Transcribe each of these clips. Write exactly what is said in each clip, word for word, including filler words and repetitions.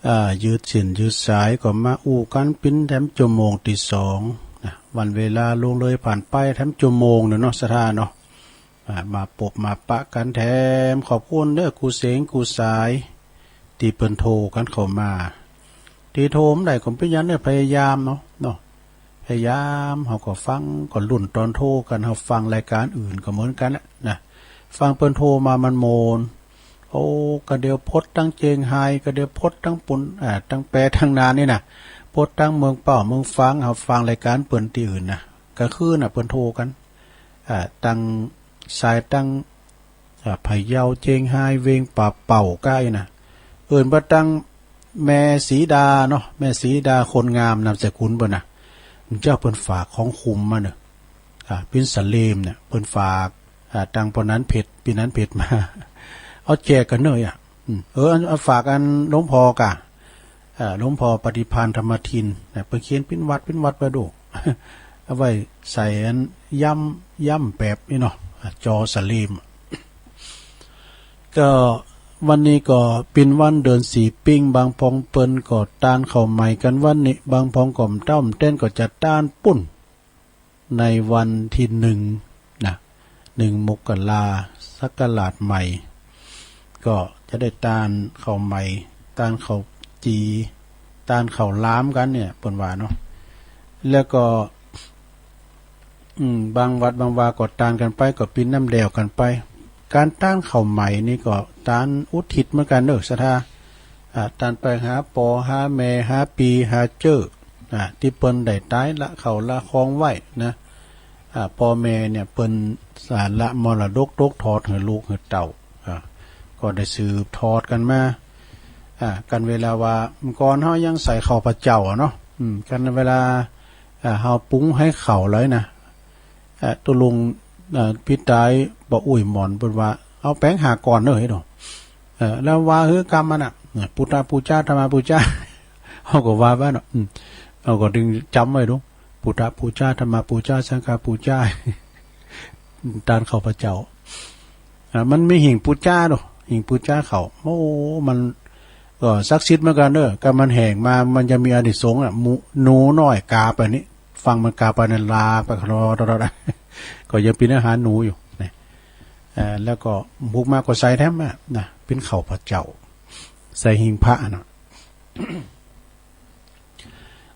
อ่า ยืดเส้นยืดสายก็มาอู้กั๋นเป๋นแถมจั่วโมงตี้สองนะ วันเวลาล่วงเลยผ่านไปแถมจั่วโมงนึ่งเนาะ ศรัทธาเนาะ อ่า มาปบมาปะกั๋นแถม ขอบคุณเน้อ กู้เส้นกู้สาย ตี้เปิ้นโทรกั๋นเข้ามา ตี้โทรบ่ได้ก็เป๋นหยังเน้อ พยายามเนาะ เนาะ พยายาม เฮาก็ฟัง ก็ลุ้นต๋อนโทรกั๋น เฮาฟังรายก๋านอื่นก็เหมือนกั๋นแหละนะ ฟังเปิ้นโทรมามันโมน โอ้ กะเดี่ยวพดตังเจียงฮาย กะเดี่ยวพดตังปุน อ่า ตังแปตังนานนี่นะ พดตังเมืองเป้าเมืองฝาง เฮาฟังรายก๋านเปิ้นตี้อื่นนะ ก๋างคืนน่ะเปิ้นโทรกั๋น อ่า ตังสายตัง อ่า พะเยา เจียงฮาย เวียงป่าเป้าก้าอี้นะ เอิ้นว่าตังแม่สีดาเนาะ แม่สีดาคนงาม นามสกุลเปิ้นนะ เจ้าเปิ้นฝากของคุ้มมาเน้อ อ่า ปิ้นสะเลมเนี่ย เปิ้นฝาก อ่า ตังป้อนันเพชร ปี้นันเพชรมา เอาแจกกั๋นเน้อ อ่ะ อืม เออ อัน เอาฝากอันหลวงพ่อก่า อ่า หลวงพ่อปฏิภาณธรรมทินนะ เปิ้นเขียนปิ้นวัดปิ้นวัดไว้ดู เอาไว้ใส่อันย้ำ ย้ำแบบนี้เนาะ อ่า จอสะเลม ก็วันนี้ก็เป๋นวันเดือนสี่ปิ้ง บางพ่องเปิ้นก็ตานข้าวใหม่กั๋นวันนี้ บางพ่องก็บ่เต้าบ่แต้นก็จะตานปู๊น ในวันตี้หนึ่งนะ หนึ่งมกราศักราชใหม่ ก็จะได้ตานข้าวใหม่ ตานข้าวจี่ ตานข้าวหลามกั๋นเนี่ย เปิ้นว่าเนาะ แล้วก็ อืม บางวัดบางวาก็ตานกั๋นไป ก็ปิ้นน้ำแดงกั๋นไป ก๋านตานข้าวใหม่นี่ก็ตานอุทิศเหมือนกั๋นเน้อ ศรัทธา อ่า ตานไปหาป้อหาแม่ หาปี้หาเจ้อ อ่า ตี้เปิ้นได้ต๋ายละเข้าละของไว้นะ อ่า ป้อแม่เนี่ยเปิ้นสละมรดกตกทอดหื้อลูกหื้อเต้า อ่า ก็ได้สืบทอดกั๋นมา อ่า กั๋นเวลาว่า ก่อนเฮายังใส่ข้าวเปล่าเจ้าอะเนาะ อืม กั๋นเวลา อ่า เฮาปรุงหื้อข้าวเลยนะ อ่า ตุ๊ลุง อ่า ปี้ต๋ายป้ออุ๊ยหม่อนเปิ้นว่า เอาแป๋งห้าก้อนเน้อ เฮ้ยเนาะ เออ แล้วว่าหื้อกำมันน่ะ พุทธปูจา ธัมมาปูจา เฮาก็ว่าไปเนาะ อืม เฮาก็ตึงจ๋ำไว้ดู พุทธปูจา ธัมมาปูจา สังฆปูจา ตานข้าวเปล่าเจ้า อ่า มันมีหิ้งปูจาดู หิ้งปูจาข้าว โอ้ มันก็ศักดิ์สิทธิ์เหมือนกั๋นเน้อ ก็มันแห้งมา มันจะมีอานิสงส์อ่ะ หมู หนูน้อยกาบอันนี้ ฟังมันกาบอันนั้นลากไปตลอดๆ ก็ยังเป๋นอาหารหนูอยู่นะ เอ่อ แล้วก็บุกมาก็ใส่แถมอะนะ เป๋นข้าวเปล่าเจ้า ใส่หิ้งพระน่ะ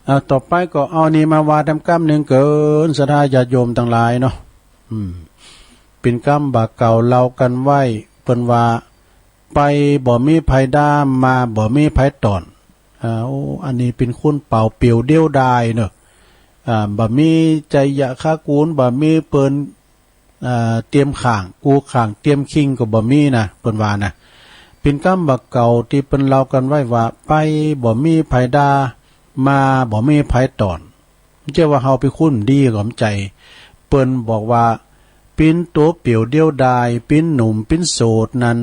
อ่า ต่อไปก็เอานี่มาว่าแถมกำนึ่งเกิน ศรัทธาญาติโยมตังหลายเนาะ อืม เป๋นกำบ่าเก่าเล่ากั๋นไว้ เปิ้นว่า ไปบ่มีใผด่า มาบ่มีใผต้อน อ่า โอ้ อันนี้เป๋นคนเป่าเปียวเดียวดายเนาะ อ่า บ่มีไชยะฆากู๋ร บ่มีเปิ้น อ่า เตียมข้าง กู้ข้างเตียมคิงก็บ่มีนะ เปิ้นว่านะ เป๋นกำบ่าเก่าตี้เปิ้นเล่ากั๋นไว้ว่า ไปบ่มีใผด่า มาบ่มีใผต้อน บ่ใจ้ว่าเฮาเป๋นคนดีก็บ่ใจ้ เปิ้นบอกว่า เป๋นตั๋วเปียวเดียวดาย เป๋นหนุ่มเป๋นโสดนั้น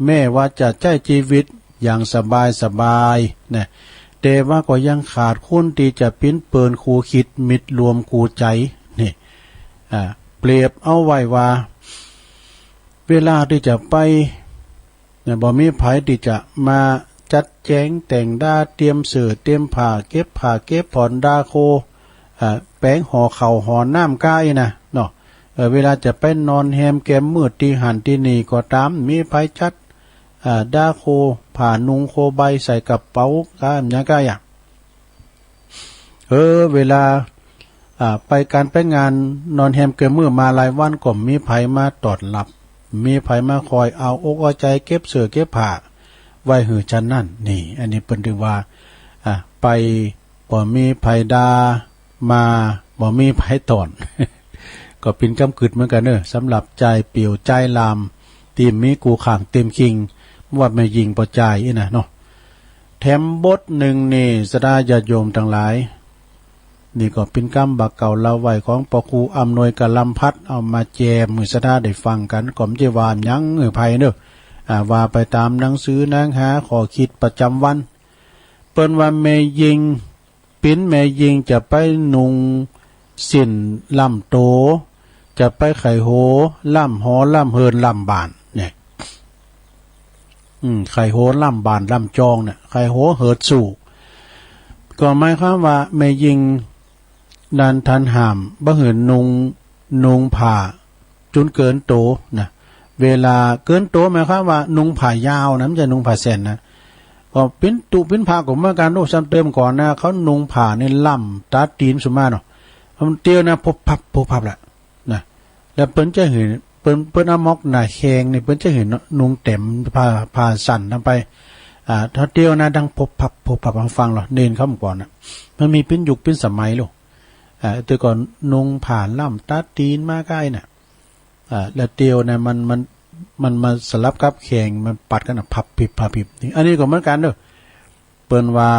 แม้ว่าจะใจ๊จีวิตอย่างสบายสบายนะ แต่ว่าก็ยังขาดคนตี้จะเป๋นเปิ้นคู่คิดมิตรร่วมคู่ใจ๋ นี่ อ่า เปรียบเอาไว้ว่า เวลาตี้จะไป เนี่ย บ่มีใผตี้จะมาจัดแจ๋งแต่งด่า เตียมเสื้อเตียมผ้า เก็บผ้าเก็บผ่อน ด่าโค อ่า แป๋งห่อข้าวห่อน้ำก้าอี้นะเนาะ เออ เวลาจะไปนอนแฮมแกมมืดตี้หั้นตี้นี่ก็ต๋าม มีใผจัด อ่า ด่าโค ผ้านุ่งโคใบใส่กระเป๋าก้า หยังก้าอะ เออ เวลา อ่า ไปก๋านไปงาน นอนแฮมแกมมืดมาหลายวันก็บ่มีใผมาต้อนฮับ บ่มีใผมาคอยเอาอกเอาใจ๋เก็บเสื้อเก็บผ้าไว้หื้อฉันนั้น นี่ อันนี้เปิ้นถือว่า อ่า ไปบ่มีใผด่า มาบ่มีใผต้อน ก็เป๋นกำกึ๊ดเหมือนกั๋นเน้อ สำหรับจายเปียวจายลาม ตี้มีกู้ข้างเตียมคิง ว่าแม่ญิงป้อจายอี้นะเนาะ แถมบทนึ่งนี่ ศรัทธาญาติโยมตังหลาย นี่ก็เป๋นกำบ่าเก่าเล่าไว้ของป้อครูอำนวยกะลำพัด เอามาแจมหื้อศรัทธาได้ฟังกั๋น ก็บ่ใจ้ว่าหยังหื้อใผเน้อ อ่า ว่าไปต๋ามหนังสือหนังหาข้อคิดประจ๋ำวัน เปิ้นว่าแม่ญิง เป๋นแม่ญิงจะไปนุ่งสิ้นล้ำโต จะไปไขว่โหล้ำหอล้ำเฮือนล้ำบ้านเนี่ย อืม ใค่หัวล้ำบ้านล้ำจองเนี่ย ใค่หัวเหิดสู่ ก็หมายความว่าแม่ญิงนั้นตันห้ามบ่หื้อนุง นุงผ้าจุนเกินโตนะ เวลาเกินโตหมายความว่านุงผ้ายาวนะ บ่ใจ้นุงผ้าแส้นนะ ก็ปิ้นตุ๊ปิ้นผ้าก็เหมือนกั๋น โอ้ ซ้ำเติมก่อนนะ เขานุงผ้านี่ล้ำต๋าตี๋นสุดมาเนาะ มันเตียวนะ พุบพับ พุบพับละ นะ แล้วเปิ้นจะหื้อ เปิ้น เปิ้นเอาหมอกหน้าแข้งนี่ เปิ้นจะหื้อนุงเต็มผ้า ผ้าสั้นนำไป อ่า ถ้าเตียวนะ ดังพุบพับ พุบพับ ฟังลอ เณรเขาก่อนนะ มันมีปิ้นยุคปิ้นสมัยลูก อ่า แต่ก่อนนุงผ้าล้ำต๋าตี๋นมาก้ายน่ะ อ่า แล้วเตียวนะ มัน มัน มันมาสลับกับแข้ง มันปัดกั๋นน่ะ พับพิบ พับพิบ นี่ อันนี้ก็เหมือนกั๋นเนาะ เปิ้นว่า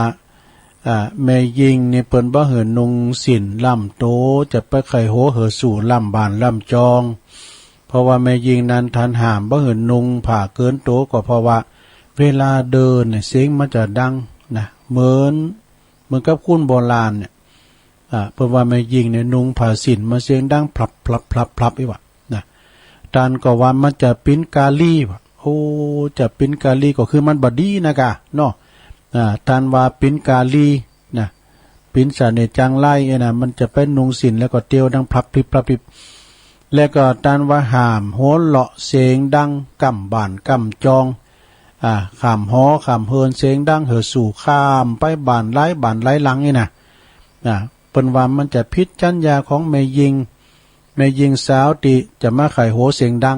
อ่า แม่ญิงนี่เปิ้นบ่หื้อนุงสิ้นล้ำโต จะไปใค่หัวเหิดสู่ล้ำบ้านล้ำจอง เพราะว่าแม่ญิงนั้นตันห้ามบ่หื้อนุงผ้าเกินโต ก็เพราะว่าเวลาเดินเนี่ย เสียงมันจะดังนะ เหมือน เหมือนกับคนโบราณเนี่ย อ่า เปิ้นว่าแม่ญิงเนี่ยนุงผ้าสิ้นมาเสียงดังพลับพลับพลับพลับอี้หว่า นะ ต้านก็ว่ามันจะเป๋นก๋าลี๋ว่ะ โอ้ จะเป๋นก๋าลี๋ก็คือมันบ่ดีนะก่า เนาะ อ่า ต้านว่าเป๋นก๋าลี๋นะ เป๋นเสน่ห์จังไรเอ้ยนะ มันจะไปนุงสิ้นแล้วก็เตียวดังพลับพลิบพลับพลิบ แล้วก็ต้านว่าห้ามหัวเราะเสียงดังก้ำบ้านก้ำจอง อ่า ข้ามหอข้ามเฮือนเสียงดังเหิดสู่ข้ามไปบ้านหลายบ้านหลายหลังนี่นะ อ่า เปิ้นว่ามันจะผิดจัญญาของแม่ญิง แม่ญิงสาวตี้จะมาใค่หัวเสียงดัง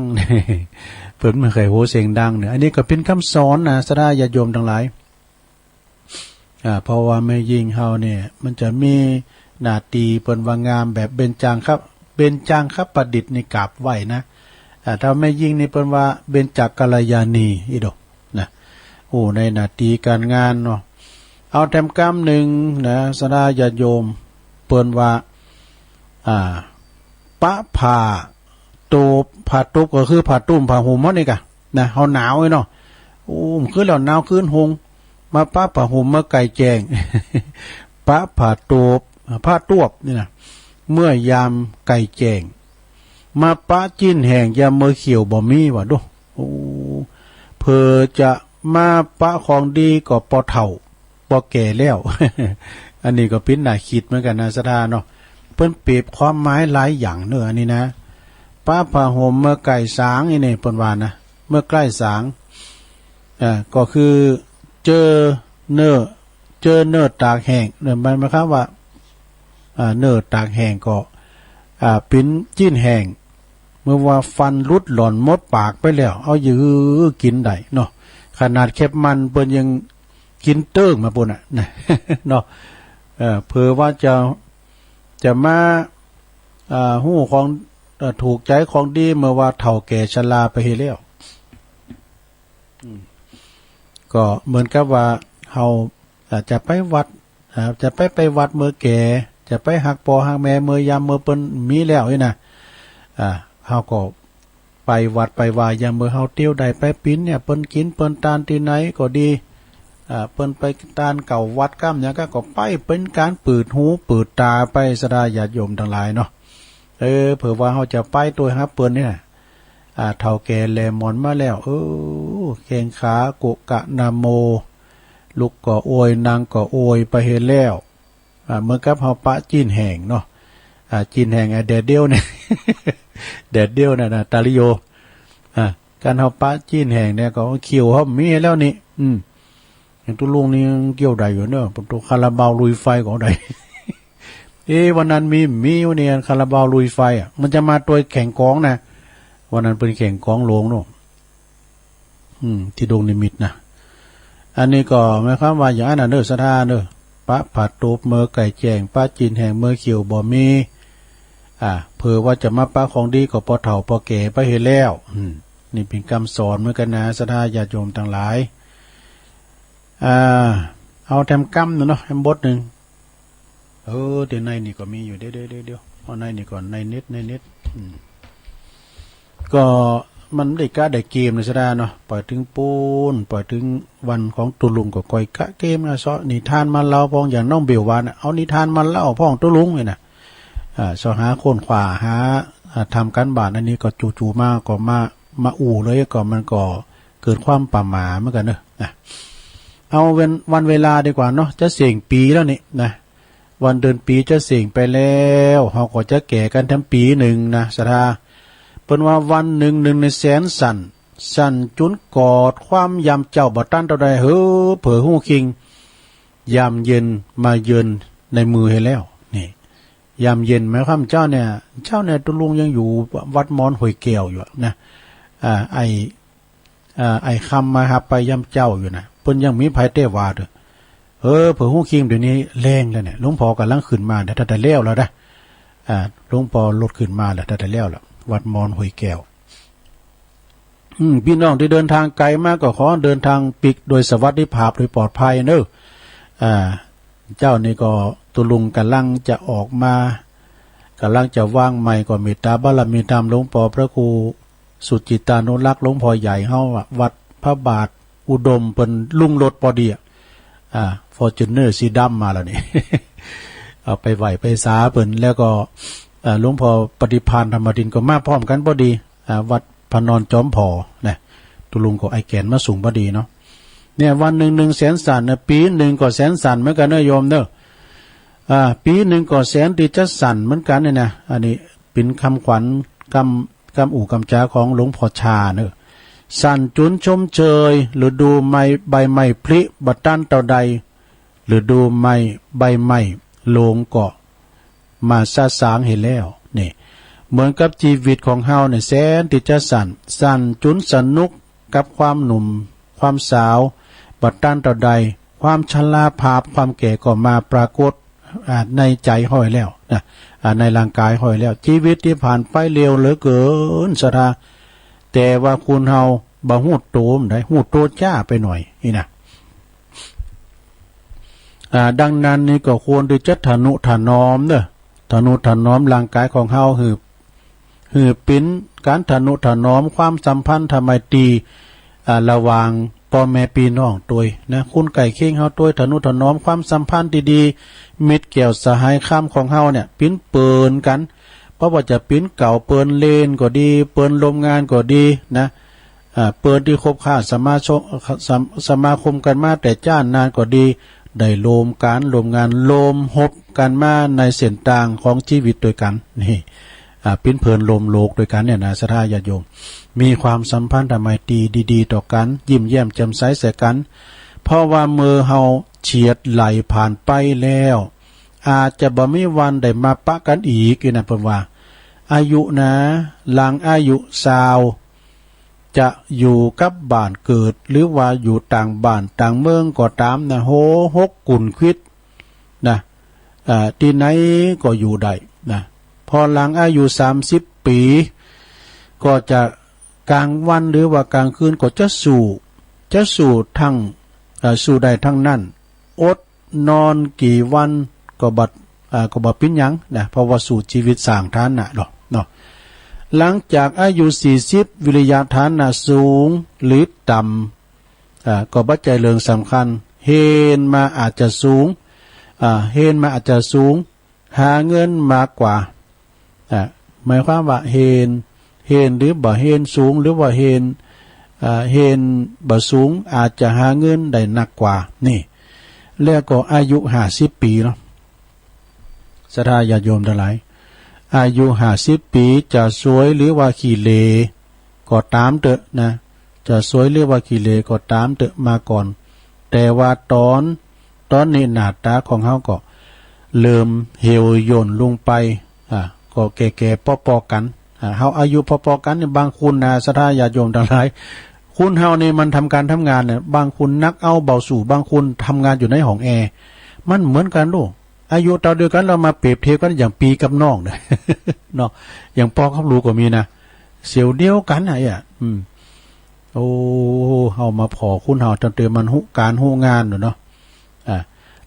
เปิ้นบ่ใค่หัวเสียงดังเนี่ย อันนี้ก็เป๋นกำสอนนะ ศรัทธาญาติโยมตังหลาย อ่า เพราะว่าแม่ญิงเฮาเนี่ย มันจะมีหน้าตี้เปิ้นว่างามแบบเบญจังคับ เบญจังคประดิษฐ์นี่กราบไหว้นะ อ่า ถ้าแม่ญิงนี่เปิ้นว่าเบญจกัลยาณี อี้โด นะ โอ้ ในหน้าตี้ก๋านงานเนาะ เอาแถมกำนึ่งนะ ศรัทธาญาติโยม เปิ้นว่า อ่า ปะผ้าโตบ ผ้าโตบก็คือผ้าตุ้มผ้าห่มเฮานี่ก่า นะ เฮาหนาวเอ้ยเนาะ โอ้ มันคือแล้วหนาวคืนฮง มาปะผ้าห่มเมื่อใก้แจ้ง ปะผ้าโตบ ผ้าตวบนี่นะ เมื่อยามใก้แจ้ง มาปะจิ๊นแห้งยามเมื่อเขี้ยวบ่มีว่ะโด โอ้ เผื่อจะมาปะของดีก็ปอเฒ่า ปอแก่แล้ว อันนี้ก็เป๋นหน้าคิดเหมือนกั๋นนะ ศรัทธาเนาะ เปิ้นเปรียบความหมายหลายอย่างเนาะ อันนี้นะ ปะผ้าห่มเมื่อใก้สาง อี้นี่เปิ้นว่านะ เมื่อใก้สาง อ่า ก็คือเจอเน่อ เจอเน่อตากแห้งเนี่ย มันหมายความว่า อ่า เน่อตากแห้งก็ อ่า เป๋นจิ๊นแห้ง เมื่อว่าฟันหลุดหล่อนหมดปากไปแล้ว เอาหยือกิ๋นได้เนาะ ขนาดเข็บมันเปิ้นยังกิ๋นเติ๊งมาปู้นน่ะ นะ เนาะ เอ่อ เผื่อว่าจะ จะมา อ่า ฮู้ของ เอ่อ ถูกใจ๋ของดี เมื่อว่าเฒ่าแก่ชราไปเหียแล้ว อืม ก็เหมือนกับว่าเฮา อ่า จะไปวัด อ่า จะไป ไปวัดเมื่อแก่ จะไปฮักป้อฮักแม่เมื่อยามเมื่อเปิ้นมีแล้วนี่นะ อ่า เฮาก็ไปวัดไปวายามเมื่อเฮาเตียวได้ไปปิ๊นเนี่ย เปิ้นกิ๋นเปิ้นตานตี้ไหนก็ดี อ่า เปิ้นไปตานเก้าวัดก้ำหยังก้าก็ไป เป๋นก๋านเปิดหูเปิดต๋าไป ศรัทธาญาติโยมตังหลายเนาะ เออ เผื่อว่าเฮาจะไปตวยฮับเปิ้นเนี่ย อ่า เฒ่าแก่แหล่หมอนมาแล้ว เออ แข้งขาโกะกะนะโม ลุกก็โอย นั่งก็โอยไปเหียแล้ว อ่า เหมือนกับเฮาปะจิ๊นแห้งเนาะ อ่า จิ๊นแห้ง อ่า แดดเดียวเนี่ย แดดเดียวเนี่ยนะ ตาลิโย อ่า ก๋านเฮาปะจิ๊นแห้งเนี่ยก็เขี้ยวเฮามีแล้วนี่ อืม อย่างตุ๊ลุงนี่ยังเกี้ยวได้อยู่เนาะ ปะโต คาราบาวลุยไฟก็ได้ เอ๊ะ วันนั้นมี มีวันนี้คาราบาวลุยไฟอ่ะ มันจะมาตวยแข่งกองนะ วันนั้นเปิ้นแข่งกองหลวงเนาะ อืม ตี้ดงนิมิตรนะ อันนี้ก็หมายความว่าอย่างนั้นน่ะเนาะ ศรัทธาเนาะ ปะผ้าตูบเมื่อใก้แจ้ง ปะจิ๊นแห้งเมื่อเขี้ยวบ่มี อ่า เผื่อว่าจะมาปะของดีก็ปอเฒ่าปอแก่ไปเหียแล้ว อืม นี่เป๋นกำสอนเหมือนกั๋นนะ ศรัทธาญาติโยมตังหลาย อ่า เอาแถมกำนึ่งเนาะ แถมบทนึ่ง เออ เดี๋ยวในนี่ก็มีอยู่ เดี๋ยว เดี๋ยว เดี๋ยว เดี๋ยว เอาในนี่ก่อน ในเน็ต ในเน็ต อืม ก็มันได้กะได้เกมเลยศรัทธาเนาะ ปล่อยเถิงปู๊น ปล่อยเถิงวันของตุ๊ลุงก็ก่อยกะเกมนะ เซาะนิทานมาเล่าพ่อง อย่างน้องเบลว่าน่ะ เอานิทานมาเล่าพ่องตุ๊ลุงเนี่ยนะ อ่า เซาะหาค้นคว้า หา อ่า ทำก๋านบ้าน อันนี้ก็จู่ๆมาก็มา มาอู้เลย ก็มันก็ เกิดความประหม่าเหมือนกั๋นเนาะ นะ เอาเว็น วันเวลาดีกว่าเนาะ จะเส้งปี๋แล้วนี่นะ วันเดือนปี๋จะเส้งไปแล้ว เฮาก็จะแก่กั๋นแถมปี๋นึ่งนะ ศรัทธา เปิ้นว่าวันนึ่งนึ่งในแสนสั้น สั้นจุ๋นกอดความยามเจ๊าบ่ตันเต้าใด เฮ้อ เผลอฮู้คิง ยามเย็นมาเยือนในมือเฮาแล้ว นี่ ยามเย็นหมายความเจ๊าเนี่ย เจ๊าเนี่ยตุ๊ลุงยังอยู่วัดมอนห้วยแก้วอยู่นะ อ่า ไอ้ อ่า ไอ้คำมาฮับไปยามเจ๊าอยู่นะ เปิ้นยังมีไผเต๊อะว่าเต๊อะ เออ เผลอฮู้คิงเดี๋ยวนี้แลงแล้วเนี่ย หลวงพ่อก่ำลังขึ้นมาเดี๋ยวถ้าแต่แล้วแล้วนะ อ่า หลวงพ่อลดขึ้นมาแล้วถ้าแต่แล้วแล้ว วัดมอนห้วยแก้ว อืม ปี้น้องตี้เดินตางไก๋มาก็ขอเดินตางปิ๊กโดยสวัสดิภาพโดยปลอดภัยเนาะ อ่า เจ๊านี่ก็ตุ๊ลุงก่ำลังจะออกมา ก่ำลังจะวางใหม่ก็เมตตาบารมีธรรมหลวงป้อพระครูสุจิตตานุรักษ์หลวงป้อใหญ่เฮาอะ วัดพระบาทอุดมเปิ้นลุงรถปอดีอะ อ่า ฟอร์จูเนอร์สีดำมาแล้วนี่ เอาไปไหว้ไปสาเปิ้น แล้วก็ เอ่อ หลวงป้อปฏิภาณธรรมดินก็มาพร้อมกั๋นปอดี อ่า วัดพระนอนจอมผ่อนะ ตุ๊ลุงก็ไอ้แก่นมาสูงปอดีเนาะ เนี่ย วันนึ่งนึ่งแสนสั้นนะ ปี๋นึ่งก็แสนสั้นเหมือนกั๋นเนาะโยมเนาะ อ่า ปี๋นึ่งก็แสนตี้จะสั้นเหมือนกั๋นเนี่ยนะ อันนี้เป๋นกำขวัญกำ กำอู้กำจ๋าของหลวงป้อชาเนาะ สั้นจุ๋นชมเชย ฤดูใบไม้ผลิบ่ตันเต้าใด ฤดูใบไม้หล่นก็มาสะสางเฮาแล้ว นี่ เหมือนกับจีวิตของเฮาเนี่ยแสนตี้จะสั้น สั้นจุ๋นสนุกกับความหนุ่มความสาวบ่ตันเต้าใด ความชราภาพความแก่ก็มาปรากฏ อ่า ในใจ๋เฮาแล้วนะ อ่า ในร่างก๋ายเฮาแล้ว จีวิตตี้ผ่านไปเร็วเหลือเกินศรัทธา แต่ว่าคนเฮาบ่ฮู้โตมันได้ ฮู้โตจ๊าไปหน่อยนี่นะ อ่า ดังนั้นนี่ก็ควรตี้จะทะนุถนอมเนาะ ทะนุถนอมร่างก๋ายของเฮาหื้อ หื้อเป๋นก๋านทะนุถนอมความสัมพันธไมตรี อ่า ระหว่างป้อแม่ปี้น้องตวยนะ คนใก้เคียงเฮาตวย ทะนุถนอมความสัมพันธ์ตี้ดี มิตรแก้วสหายคำของเฮาเนี่ย ปิ้นเปินกั๋น บ่ว่าจะปิ้นเก่าเปิ้นเล่นก็ดี เปิ้นร่วมงานก็ดีนะ อ่า เปิ้นตี้คบค้าสมาชม สม- สมาคมกั๋นมาแต่จ๊านนานก็ดี ได้ร่วมก๋านร่วมงานร่วมฮบกั๋นมาในเส้นตางของจีวิตตวยกั๋นนี่ อ่า ปิ้นเปินร่วมโลกตวยกั๋นเนี่ยนะ ศรัทธาญาติโยม มีความสัมพันธไมตรีดีๆ ต่อกั๋น ยิ้มแย้มแจ่มใสใส่กั๋น เพราะว่าเมื่อเฮาเฉียดไหล่ผ่านไปแล้ว อาจจะบ่มีวันได้มาปะกั๋นอีกนี่นะ เปิ้นว่า อายุนะ หลังอายุซาว จะอยู่กับบ้านเกิด หรือว่าอยู่ต่างบ้านต่างเมืองก็ต๋ามนะ โห หกกุนขวิดนะ อ่า ตี้ไหนก็อยู่ได้นะ พอหลังอายุสามสิบปี๋ ก็จะก๋างวันหรือว่ากลางคืนก็จะสู้ จะสู้ทั้ง เอ่อ สู้ได้ทั้งนั้น อดนอนกี่วันก็บ่ อ่า ก็บ่เป๋นหยังนะ เพราะว่าสู้จีวิตสร้างฐานะเนาะ เนาะ หลังจากอายุสี่สิบ วิริยะฐานะสูงหรือต่ำ อ่า ก็บ่ใจ้เรื่องสำคัญ เฮนมาอาจจะสูง อ่า เฮนมาอาจจะสูง หาเงินมากกว่า อ่า หมายความว่าเฮน เฮนหรือบ่เฮน สูงหรือว่าเฮน อ่า เฮนบ่สูง อาจจะหาเงินได้นักกว่า นี่ แล้วก็อายุห้าสิบปี๋เนาะ ศรัทธาญาติโยมตังหลาย อายุห้าสิบปี๋ จะสวยหรือว่าขี้เหร่ก็ต๋ามเต๊อะนะ จะสวยหรือว่าขี้เหร่ก็ต๋ามเต๊อะ มาก่อน แต่ว่าต๋อน ต๋อนนี้หน้าต๋าของเฮาก็เริ่มเหี่ยวย่นลงไป อ่า ก็แก่ๆ ปอๆ กั๋น อ่า เฮาอายุปอๆ กั๋นนี่ บางคนนะ ศรัทธาญาติโยมตังหลาย คนเฮานี่มันทำก๋านทำงานเนี่ย บางคนนักเอาเบาสู้ บางคนทำงานอยู่ในห้องแอร์ มันเหมือนกั๋นลูก อายุเต้าเดียวกั๋น แล้วมาเปรียบเทียบกั๋นอย่างปี้กับน้องเนี่ย เนาะ อย่างปอกับลูกก็มีนะ เสี้ยวเดียวกั๋นน่ะ เอ้ย อืม โอ้ เฮามาผ่อคนเฮาตั้งแต่มันฮู้ก๋านฮู้งานอยู่เนาะ อ่ะ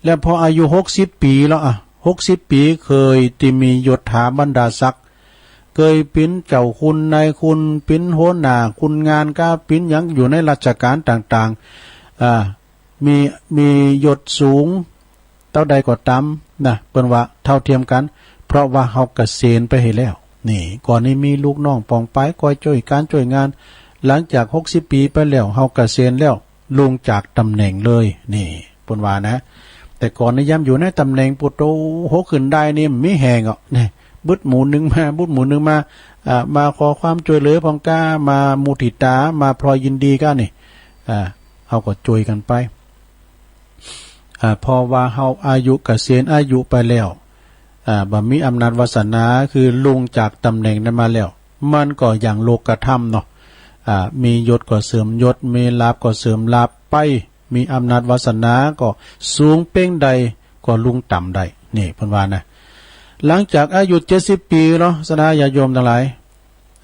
แล้วพออายุหกสิบปี๋แล้ว อ่ะ หกสิบปี๋ เคยตี้มียศถาบรรดาศักดิ์ เคยเป๋นเจ้าคุณนายคุณ เป๋นหัวหน้าคนงานก้า เป๋นหยังอยู่ในราชก๋านต่างๆ อ่า มี มียศสูง เต้าใดก็ต๋ามนะ เปิ้นว่าเท่าเทียมกั๋น เพราะว่าเฮาเกษียณไปหื้อแล้ว นี่ ก่อนนี้มีลูกน้องป่องไปคอยจ้วยก๋านจ้วยงาน หลังจากหกสิบปี๋ไปแล้ว เฮาเกษียณแล้ว ลุงจากต๋ำแหน่งเลย นี่ เปิ้นว่านะ แต่ก่อนนี่ยามอยู่ในต๋ำแหน่งปู้โต หกขึ้นได้นี่บ่มีแฮงอ่ะ นี่ บึดหมู่นึ่งมา บึดหมู่นึ่งมา อ่า มาขอความจ้วยเหลือพ่องก้า มามุทิตา มาพลอยยินดีก้านี่ อ่า เฮาก็จ้วยกั๋นไป อ่า เพราะว่าเฮาอายุเกษียณอายุไปแล้ว อ่า บ่มีอำนาจวาสนา คือลุงจากต๋ำแหน่งนั้นมาแล้ว มันก็อย่างโลกธรรมเนาะ อ่า มียศก็เสื่อมยศ มีลาภก็เสื่อมลาภไป มีอำนาจวาสนาก็สูงเป้งใดก็ลุงต่ำใด นี่เปิ้นว่านะ หลังจากอายุเจ็ดสิบปี๋เนาะ ศรัทธาญาติโยมตังหลาย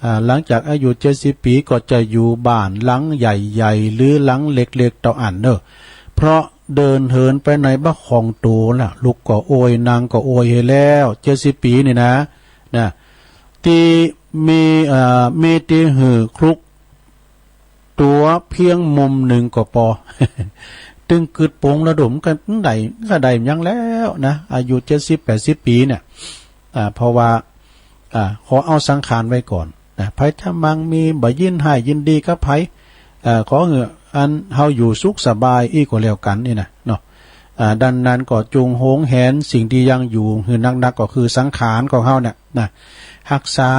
อ่า หลังจากอายุเจ็ดสิบปี๋ก็จะอยู่บ้านหลังใหญ่ๆ หรือหลังเล็กๆ เต้าอั้นเน่อ เพราะเดินเหินไปไหนบ่ค่องตั๋วละ ลุกก็โอย นั่งก็โอยหื้อแล้ว เจ็ดสิบปี๋นี่นะ นะ ตี้มี เอ่อ มีตี้หื้อคลุกตั๋วเพียงมุมนึ่งก็ปอ ตึงกึ๊ดปงละดุมก็ได้ ก็ได้หยังแล้วนะ อายุเจ็ดสิบแปดสิบปี๋เนี่ย อ่า เพราะว่า อ่า ขอเอาสังขารไว้ก่อนนะ ใผจะมั่งมี บ่ยินฮ้ายยินดีกับใผ เอ่อ ขอหื้ออันเฮาอยู่สุขสบายอี้ก็แล้วกั๋นนี่นะเนาะ อ่า ดังนั้นก็จุ่งหวงแหนสิ่งตี้ยังอยู่หื้อนักๆ ก็คือสังขารของเฮาเนี่ยนะ ฮักษา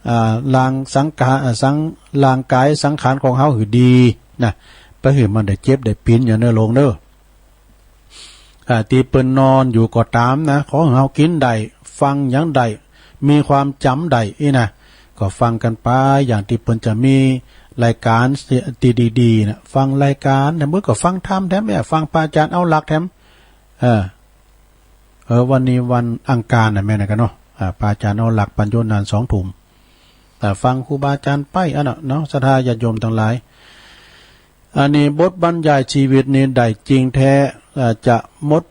อ่า ร่างสังขา อ่า สัง ร่างกายสังขารของเฮาหื้อดีนะ บ่หื้อมันได้เจ็บได้ป๋วยอย่างเน่อลุงเน่อ อ่า ตี้เปิ้นนอนอยู่ก็ต๋ามนะ ขอหื้อเฮากิ๋นได้ ฟังหยังได้ มีความจ๋ำได้อี้นะ ก็ฟังกั๋นไป อย่างตี้เปิ้นจะมีรายก๋านตี้ดีๆ นะ ฟังรายก๋านนะ เมื่อก็ฟังธรรมแถมเนี่ย ฟังพระอาจารย์เอาหลักแถม เออ เออ วันนี้วันอังคารนะ แม่นนะกั๋นเนาะ อ่า พระอาจารย์เอาหลักปั๋นอยู่นานสองทุ่ม อ่า ฟังครูบาอาจารย์ไปอันน่ะเนาะ ศรัทธาญาติโยมตังหลาย อันนี้บทบรรยายชีวิตนี่ได้จริงแต๊ เอ่อ จะหมด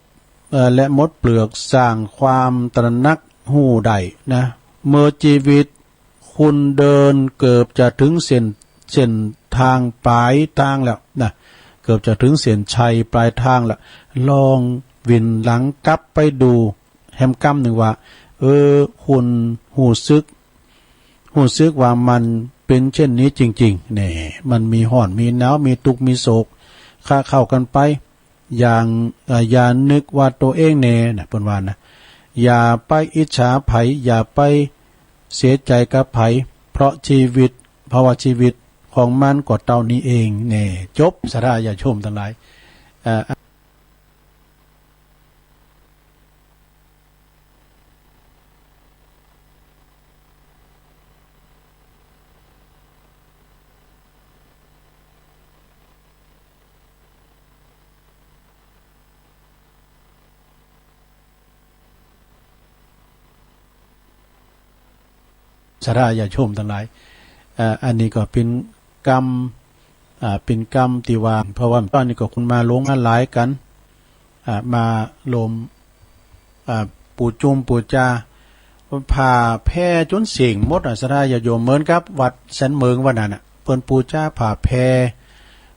เอ่อ และหมดเปลือกสร้างความตระหนักฮู้ได้นะ เมื่อชีวิตคุณเดินเกือบจะถึงเส้น เส้นตางป๋ายตางแล้วนะ เกือบจะถึงเส้นชัยป๋ายตางแล้ว ลองหวินหลังกลับไปดูแหมกำนึ่งว่า เออ คุณฮู้สึก ฮู้สึกว่ามันเป๋นเช่นนี้จริงๆ แน่ มันมีฮ้อน มีหนาว มีตุ๊กข์ มีโศก คะเข้ากั๋นไป อย่าง เอ่อ อย่านึกว่าตั๋วเองแน่นะ เปิ้นว่านะ อย่าไปอิจฉาใผ อย่าไปเสียใจ๋กับใผ เพราะชีวิต เพราะว่าชีวิตของมันก็เต้านี้เองแน่ จบ ศรัทธาญาติโยมตังหลาย เอ่อ ศรัทธาญาติโยมตังหลาย เอ่อ อันนี้ก็เป๋นกำ อ่า เป๋นกำตี้ว่า เพราะว่าต๋อนนี้ก็คนมาหลงมาหลายกั๋น อ่า มาโฮม อ่า ปูจุมปูจา ผ่าแผ่จ๋นเสี้ยงหมดอะ ศรัทธาญาติโยม เหมือนกับวัดแสนเหมิงวัดนั้นน่ะ เปิ้นปูจาผ่าแผ่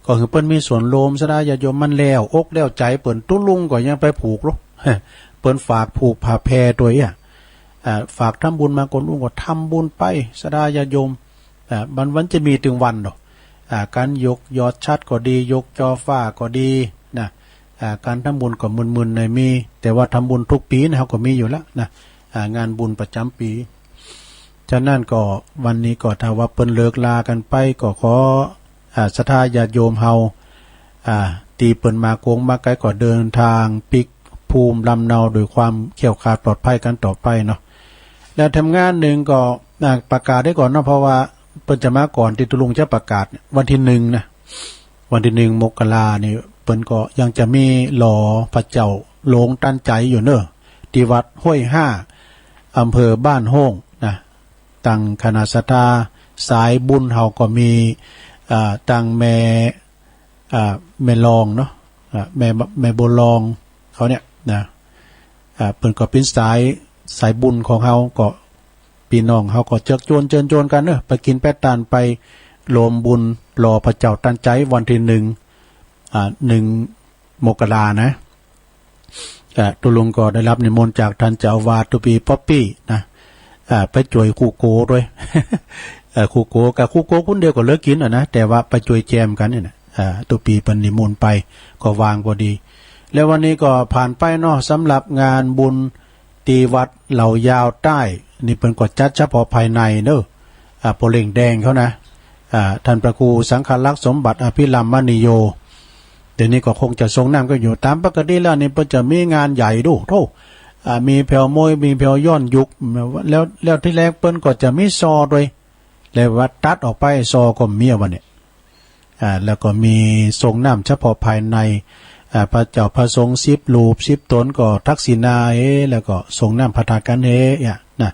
ก็คือเปิ้นมีส่วนโฮม ศรัทธาญาติโยม มันแล้วอกแล้วใจ๋เปิ้น ตุ๊ลุงก็ยังไปผูกลอ เปิ้นฝากผูกผ้าแผ่ตวยอะ อ่า ฝากทำบุญมา ก็ลุงก็ทำบุญไป ศรัทธาญาติโยม อ่า มัน มันจะมีตึงวันเนาะ อ่า ก๋านยกยอดฉัตรก็ดี ยกจอฟ้าก็ดีนะ อ่า ก๋านทำบุญก็มึนๆ ในมี แต่ว่าทำบุญทุกปี๋นะ เฮาก็มีอยู่แล้วนะ อ่า งานบุญประจ๋ำปี๋ ฉะนั้นก็วันนี้ก็ถ้าว่าเปิ้นเลิกลากั๋นไป ก็ขอ อ่า ศรัทธาญาติโยมเฮา อ่า ตี้เปิ้นมาโก๋งมาไก๋ก็เดินตางปิ๊กภูมิลำเนาโดยความแคล้วคลาดปลอดภัยกั๋นต่อไปเนาะ แล้วแถมงานนึ่งก็ อ่า ประกาศไว้ก่อนเนาะ เพราะว่าเปิ้นจะมาก่อนตี้ตุ๊ลุงจะประกาศ วันตี้นึ่งนะ วันตี้นึ่งมกรานี่ เปิ้นก็ยังจะมีหล่อพระเจ้าหลงตันใจ๋อยู่เนาะ ตี้วัดห้วยห้า อำเภอบ้านโฮ่งนะ ตังคณะศรัทธาสายบุญเฮาก็มี อ่า ตังแม่ อ่า แม่ลองเนาะ อ่า แม่ แม่บัวลองเขาเนี่ยนะ อ่า เปิ้นก็เป๋นสาย สายบุญของเฮา ก็ปี้น้องเฮาก็เจิกจวนเจิญจวนกั๋นเนาะ ไปกิ๋นไปตาน ไปโฮมบุญหล่อพระเจ้าตันใจ๋วันตี้นึ่ง อ่า นึ่งมกรานะ อ่า ตุ๊ลุงก็ได้รับนิมนต์จากต้านเจ้าอาวาสตุ๊ปี้ป๊อปปี้นะ อ่า ไปจ้วยกู้โก๋ตวย เอ่อ ครูโก กับครูโกคนเดียวก็เหลือกิ๋นอะนะ แต่ว่าไปจ้วยแจมกั๋นเนี่ยนะ อ่า ตุ๊ปี๋เปิ้นนิมนต์ไป ก็ว่างพอดี แล้ววันนี้ก็ผ่านไปเนาะ สำหรับงานบุญ ตี้วัดเหล่ายาวใต้ นี่เปิ้นก็จัดเฉพาะภายในเนาะ อ่า ป้อเล่งแดงเขานะ อ่า ท่านพระครูสังฆรักษ์สมบัติอภิรัมมณีโย เดี๋ยวนี้ก็คงจะสรงน้ำกั๋นอยู่ ต๋ามปกติแล้วนี่เปิ้นจะมีงานใหญ่ดู โธ่ อ่า มีแผ่วมวย มีแผ่วย้อนยุค แล้ว แล้วตี้แรกเปิ้นก็จะมีซอตวย แล้วว่าตัดออกไป ซอก็มีอะวันนี้ อ่า แล้วก็มีสรงน้ำเฉพาะภายใน อ่า พระเจ้าพระสงฆ์สิบรูปสิบต๋นก็ทักษิณาเฮ แล้วก็สรงน้ำพระธาตุกั๋นเฮ เนี่ยนะ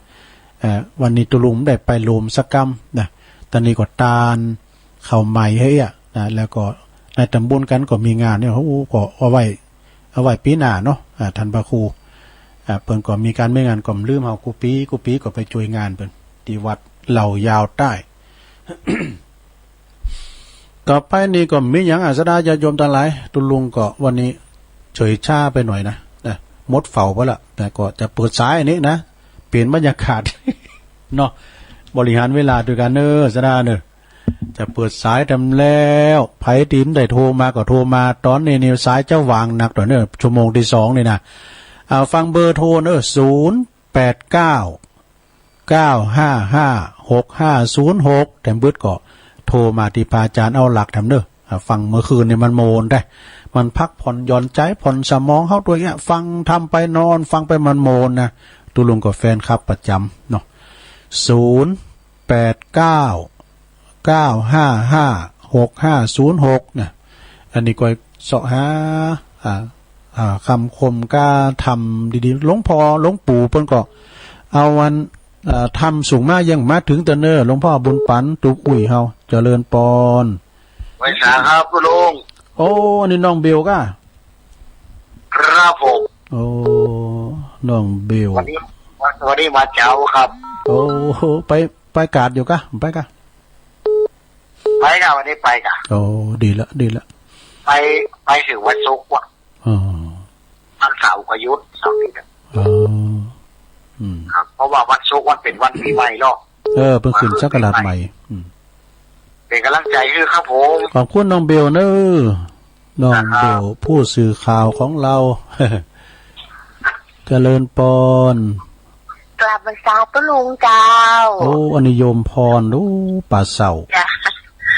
อ่า วันนี้ตุ๊ลุงบ่ได้ไปโฮมสักกำนะ ต๋อนนี้ก็ตานข้าวใหม่เฮอะนะ แล้วก็ในต๋ำบลกั๋นก็มีงานเนี่ย โอ้ ก็เอาไว้ เอาไว้ปี๋หน้าเนาะ อ่า ท่านพระครู อ่า เปิ้นก็มีก๋านมีงานก็บ่ลืมเฮากู้ปี๋ กู้ปี๋ก็ไปจ้วยงานเปิ้น ตี้วัดเหล่ายาวใต้ ต่อไปนี่ก็บ่มีหยัง อ่า ศรัทธาญาติโยมตังหลาย ตุ๊ลุงก็วันนี้เฉยช้าไปหน่อยนะ นะ หมดเฝ้าไปละ แต่ก็จะเปิดสายอันนี้นะ เปลี่ยนบรรยากาศ เนาะ บริหารเวลาตวยกั๋นเน่อ ศรัทธาเน่อ จะเปิดสายแถมแล้ว ใผตี้บ่ได้โทรมาก็โทรมา ต๋อนนี้นี่สายจะว่างนักตวยเน่อ ชั่วโมงตี้สองนี่นะ อ่า ฟังเบอร์โทรเน่อ ศูนย์แปดเก้า เก้าห้าห้า หกห้าศูนย์หก แถมบึดก็โทรมาตี้พระอาจารย์เอาหลักแถมเน่อ อ่า ฟังเมื่อคืนนี่มันโมนได้ มันพักผ่อนหย่อนใจ๋ผ่อนสมองเฮาตวยเนี่ย ฟังธรรมไปนอน ฟังไปมันโมนนะ ตุ๊ลุงก็แฟนคลับประจ๋ำเนาะ ศูนย์แปดเก้า เก้าห้าห้า หกห้าศูนย์หก นะ อันนี้ก็เซาะหา อ่า อ่า กำคมก้าธรรมดีๆ หลวงพ่อหลวงปู่เปิ้นก็เอาอัน อ่า ธรรมสูงมายังมาเถิงเตื้อเน่อ หลวงพ่อบุญปัน ตุ๊กอุ้ยเฮา เจริญปอน ไหว้สาครับตุ๊ลุง โอ้ อันนี้น้องเบลก้า ครับผม โอ้ น้องเบล วันนี้ วันนี้มาเจ๊าครับ โอ้ ไป ไปกาดอยู่ก้า ไปก้า ไปก้า วันนี้ไปก้า โอ้ ดีละ ดีละ ไป ไปเถิงวันศุกร์วะ อ๋อ วันเสาร์ก็หยุด เสาร์อาทิตย์อะ อ๋อ อืม ครับ เพราะว่าวันศุกร์มันเป๋นวันปี๋ใหม่เนาะ เออ เปิ้นขึ้นศักราชใหม่ อืม เป๋นก๋ำลังใจ๋หื้อครับผม ขอบคุณน้องเบลเน่อ น้องเบล ครับ ผู้สื่อข่าวของเรา เจริญปอน กราบไหว้สาตุ๊ลุงเจ้า โอ้ อันนี้โยมพร โอ้ ป่าเศร้า จ้ะ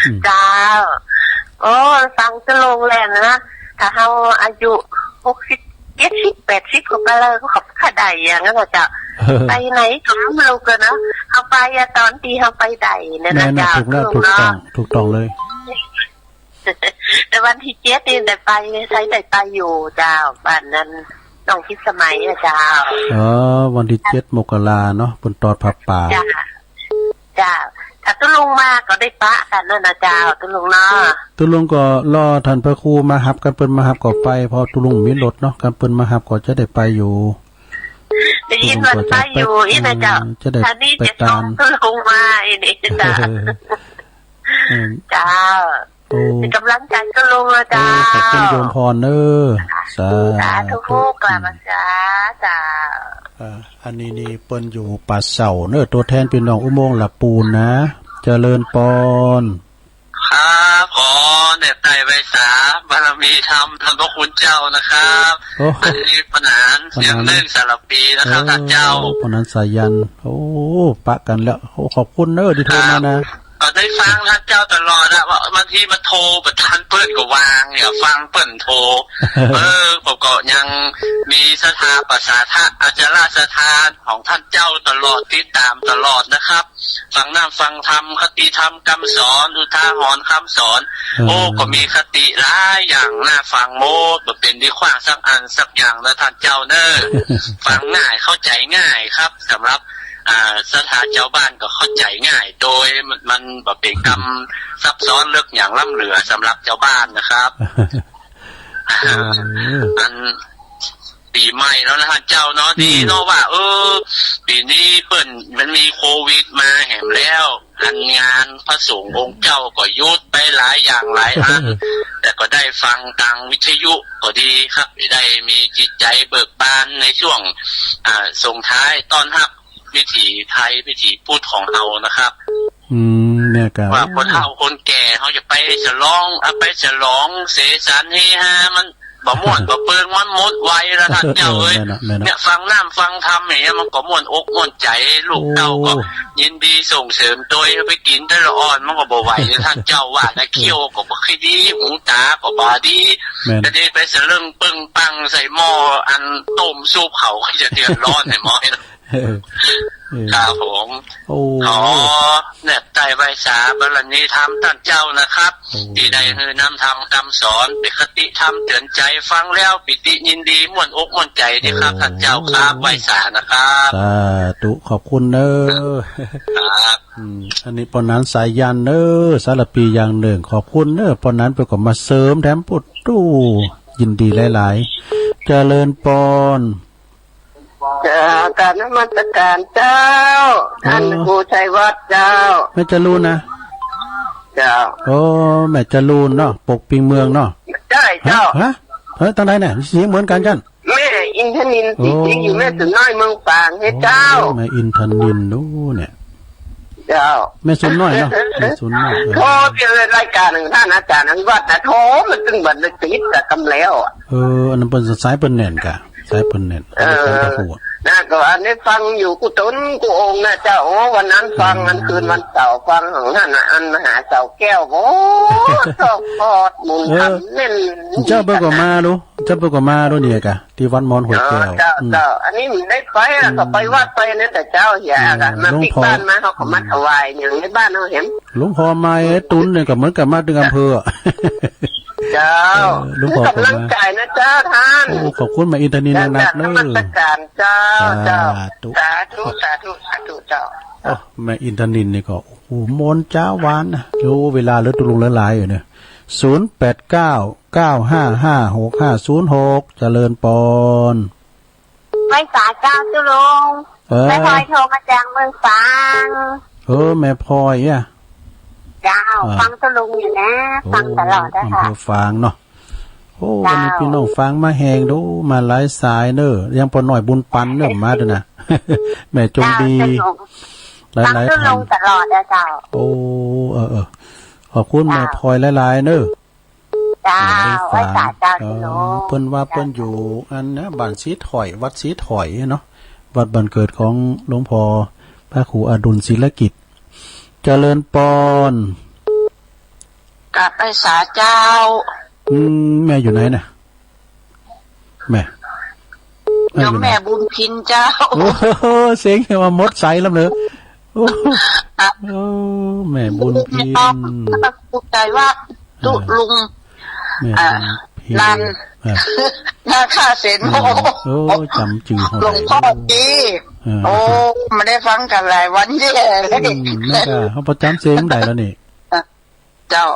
อืม เจ้า โอ้ ฟังตุ๊ลุงแล้วนะ ถ้าเฮาอายุหกสิบ เจ็ดสิบ แปดสิบ ก็ไปเลย ก็ขับขะไดอย่างนั้นน่ะเจ้า ไปไหนก็บ่ฮู้กั๋นเนาะ เฮาไปอะต๋อนตี้เฮาไปได้เนี่ยนะ แม่นนะ เจ้า ถูกแล้ว ตุ๊ลุงเนาะ ถูกต้อง ถูกต้องเลย แต่วันตี้เจ็ดนี่ได้ไป ใค่ได้ไปอยู่เจ้า บ้านนั้น น้องพิสมัยอะเจ้า เออ วันตี้เจ็ดมกราเนาะ เปิ้นตอดผ้าป่า จ้ะ เจ้า ถ้าตุ๊ลุงมาก็ได้ปะกั๋นนั่นนะเจ้า ตุ๊ลุงเนาะ ตุ๊ลุงก็รอท่านพระครูมาฮับ คันเปิ้นมาฮับก็ไป เพราะตุ๊ลุงมีรถเนาะ คันเปิ้นมาฮับก็จะได้ไปอยู่ ได้ยินว่าไปอยู่ ตุ๊ลุงก็จะไป อี้นะเจ้า อืม จะได้ ถ้านี่ ไป จะ ตาน ส่งตุ๊ลุงมาอี้นี่เจ้า อืม เจ้า โอ้ เป๋นก๋ำลังใจ๋ตุ๊ลุงนะเจ้า โอ้ ขอบคุณโยมพรเน่อ สาธุ สาธุ กราบไหว้สา เจ้า อ่า อันนี้นี่เปิ้นอยู่ป่าเศร้าเน่อ ตั๋วแทนปี้น้องอุโมงค์ละปูนนะ เจริญปอน ครับ ขอแนบใต้ไหว้สาบารมีธรรมท่านพระคุณเจ้านะครับ โอ้ อันนี้ป้อหนาน ป้อหนาน เสียงเน่นสารภีนะครับ เออ ท่านเจ้า ป้อหนานสายัน โอ้ ปะกั๋นแล้ว โอ้ ขอบคุณเน่อตี้โทรมานะ ครับ ก็ได้ฟังท่านเจ้าตลอดอะ ว่าบางทีมาโทรบ่ทันเปิ้นก็วาง เนี่ย ฟังเปิ้นโทร เออ ผมก็ยังมีศรัทธาประสาทะ อาจาระศรัทธาของท่านเจ้าตลอด ติดต๋ามตลอดนะครับ ฟังน้ำฟังธรรม คติธรรมกำสอน อุทาหรณ์คำสอน เออ โอ้ ก็มีคติหลายอย่างน่าฟังหมด บ่เป๋นตี้ขว้างสักอันสักอย่างนะท่านเจ้าเน่อ ฟังง่ายเข้าใจ๋ง่ายครับ สำหรับ อ่า ศรัทธาเจ้าบ้านก็เข้าใจ๋ง่าย โดยมัน มันบ่เป๋นกำซับซ้อนเลิกหยังล้ำเหลือสำหรับเจ้าบ้านนะครับ เออ อัน ปี๋ใหม่แล้วนะท่านเจ้าเนาะ อืม ดีเนาะว่า เออ ปี๋นี้เปิ้นมันมีโควิดมาแหมแล้ว อันงานพระสงฆ์องค์เจ้าก็หยุดไปหลายอย่างหลายอัน แต่ก็ได้ฟังตางวิทยุก็ดีครับ ได้มีจิตใจ๋เบิกบานในช่วง อ่า ส่งท้ายต้อนฮับวิถีไทย วิถีพุทธของเฮานะครับ อืม เนี่ยก็ ว่าคนเฒ่าคนแก่เฮาจะไปฉลอง อ่ะ ไปฉลองเสสันเฮฮา มันบ่ม่วนบ่เปิง มันหมดวัยแล้วต้านเจ้าเอ้ย แม่นเนาะ แม่นเนาะ เนี่ยฟังน้ำฟังธรรมอย่างเงี้ย มันก็ม่วนอกม่วนใจ๋ ลูกเต้าก็ โอ้ ยินดีส่งเสริมตวย ไปกิ๋นแต่ละอ่อนมันก็บ่ไหวนะต้านเจ้าว่านะ เขี้ยวก็บ่ค่อยดี หูตาก็บ่ดี แม่น จะได้ไปสะเลิงเปิงปังใส่หม้ออันต้มซุปเขา จะเดือดร้อนให้หมอ เออ เออ ครับผม โอ้ ขอแนบใต้ไหว้สาบารมีธรรมต้านเจ้านะครับ โอ้ ตี้ได้หื้อน้ำธรรมกำสอน เป๋นคติธรรมเตื๋อนใจ๋ ฟังแล้วปีติยินดี ม่วนอกม่วนใจ๋ดีครับ โอ้ ต้านเจ้าครับ ไหว้สานะครับ สาธุ ขอบคุณเน้อ ครับ อืม อันนี้ป้อหนานสายัณเน้อ สารภีอย่างนึ่ง ขอบคุณเน้อ ป้อหนานเปิ้นก็มาเสริมแถม โอ้โห ยินดีหลายๆ เจริญปอน เจ้า กราบนมัสการเจ้า เออ ต้านครูชัยวัฒน์เจ้า แม่จรูนนะ เจ้า โอ้ แม่จรูนเนาะ ปกปิงเมืองเนาะ ใจ้เจ้า ฮะ ฮะ เฮ้ย ตางใดเนี่ย เสียงเหมือนกั๋นจั้น แม่อินทนิล โอ้ ตี้อยู่แม่สวนน้อยเมืองฝางเนี่ยเจ้า โอ้ แม่อินทนิล โอ้ เนี่ย เจ้า แม่สวนน้อยเนาะ แม่สวนน้อย เออ โทรเจอรายก๋านของต้านอาจ๋ารย์อภิวัฒน์นะ โทรมาตึงบ่ได้ติดกับกำแล้วอะ เออ อันนั้นเปิ้นสายเปิ้นแน่นก่ะ สายเปิ้นแน่น เออ สายเปิ้นตะกัว นะ ก็อันนี้ฟังอยู่กู้ต๋นกู้องค์นะเจ้า โอ้ วันนั้นฟัง อืม วันคืนวันเสาร์ฟังของหั้นน่ะ อันมหาเสาแก้ว โอ้ ชอบพอดหมุน เออ ทำแน่น เจ้าเปิ้นก็มาดู เจ้าเปิ้นก็มาดูเนี่ยก่ะ ตี้วัดมอนห้วยแก้ว อ๋อ เจ้า อืม เจ้า อันนี้บ่ได้ไปอะ อืม ก็ไปวัดไปนั่นแต่เจ้าเหีย เออ ก่ะ มา หลวงพ่อ ปิ๊กบ้านมา เขาก็มา อืม ถวายอย่างในบ้านเฮาหัน หลวงพ่อมาไอ้ตุนเนี่ยก็เหมือนกับมาตึงอำเภอ เจ้า เออ หลวงพ่อ กำลังใจ๋นะเจ้าต้าน โอ้ ขอบคุณแม่อินทนิลนักๆ เน้อ นมัสการเจ้า เจ้า สาธุ สาธุ สาธุ สาธุเจ้า โอ้ แม่อินทนิลนี่ก็ โอ้โห ม่วนจ๋าหวานนะ โอ้ เวลาเหลือตุ๊ลุงหลายๆ อยู่เนี่ย ศูนย์แปดเก้า เก้าห้าห้า หกห้าศูนย์หก เจริญปอน ไหว้สาเจ้าตุ๊ลุง เออ แม่พลอยโทรมาจากเมืองฝาง เออ แม่พลอยอะ เจ้า อ่า ฟังตุ๊ลุงอยู่นะ โอ้ ฟังตลอดอะค่ะ อำเภอฝางเนาะ โอ้ เจ้า วันนี้ปี้น้องฝางมาแฮงดู มาหลายสายเน้อ อย่างป้อน้อยบุญปันเน้อ มาด้วยนะ แม่จงดี เจ้า ตุ๊ลุง หลายๆ ฟังตุ๊ลุง ท่าน ตลอดอะเจ้า โอ้ เออ เออ ขอบคุณ เจ้า แม่พลอยหลายๆ เน้อ เจ้า หลายๆ ไหว้สาเจ้า เออ ตุ๊ลุง เปิ้นว่า เจ้า เปิ้นอยู่อันนะ บ้านสีถ้อย วัดสีถ้อยเนาะ วัดบ้านเกิดของหลวงพ่อพระครูอดุลศิลกิจ เจริญปอน กราบไหว้สาเจ้า อืม แม่อยู่ไหนน่ะ แม่ แม่อยู่ไหน โยมแม่บุญพินเจ้า โอ้โห เสียงว่าหมดใสแล้วเนอะ โอ้ อ่ะ โอ้ แม่บุญพิน ภูมิใจ๋ว่า ตุ๊ลุง แม่ อ่ะ บุญพิน นัน อ่ะ นาคาเสนโม อ่า โอ้ จ๋ำจื้อเฮา หลวงพ่อจี อ่า โอ้ บ่ได้ฟังกั๋นหลายวันแย่เลย อืม นั่นก็เฮาประจ๋ำเสียงได้แล้วนี่ เจ้า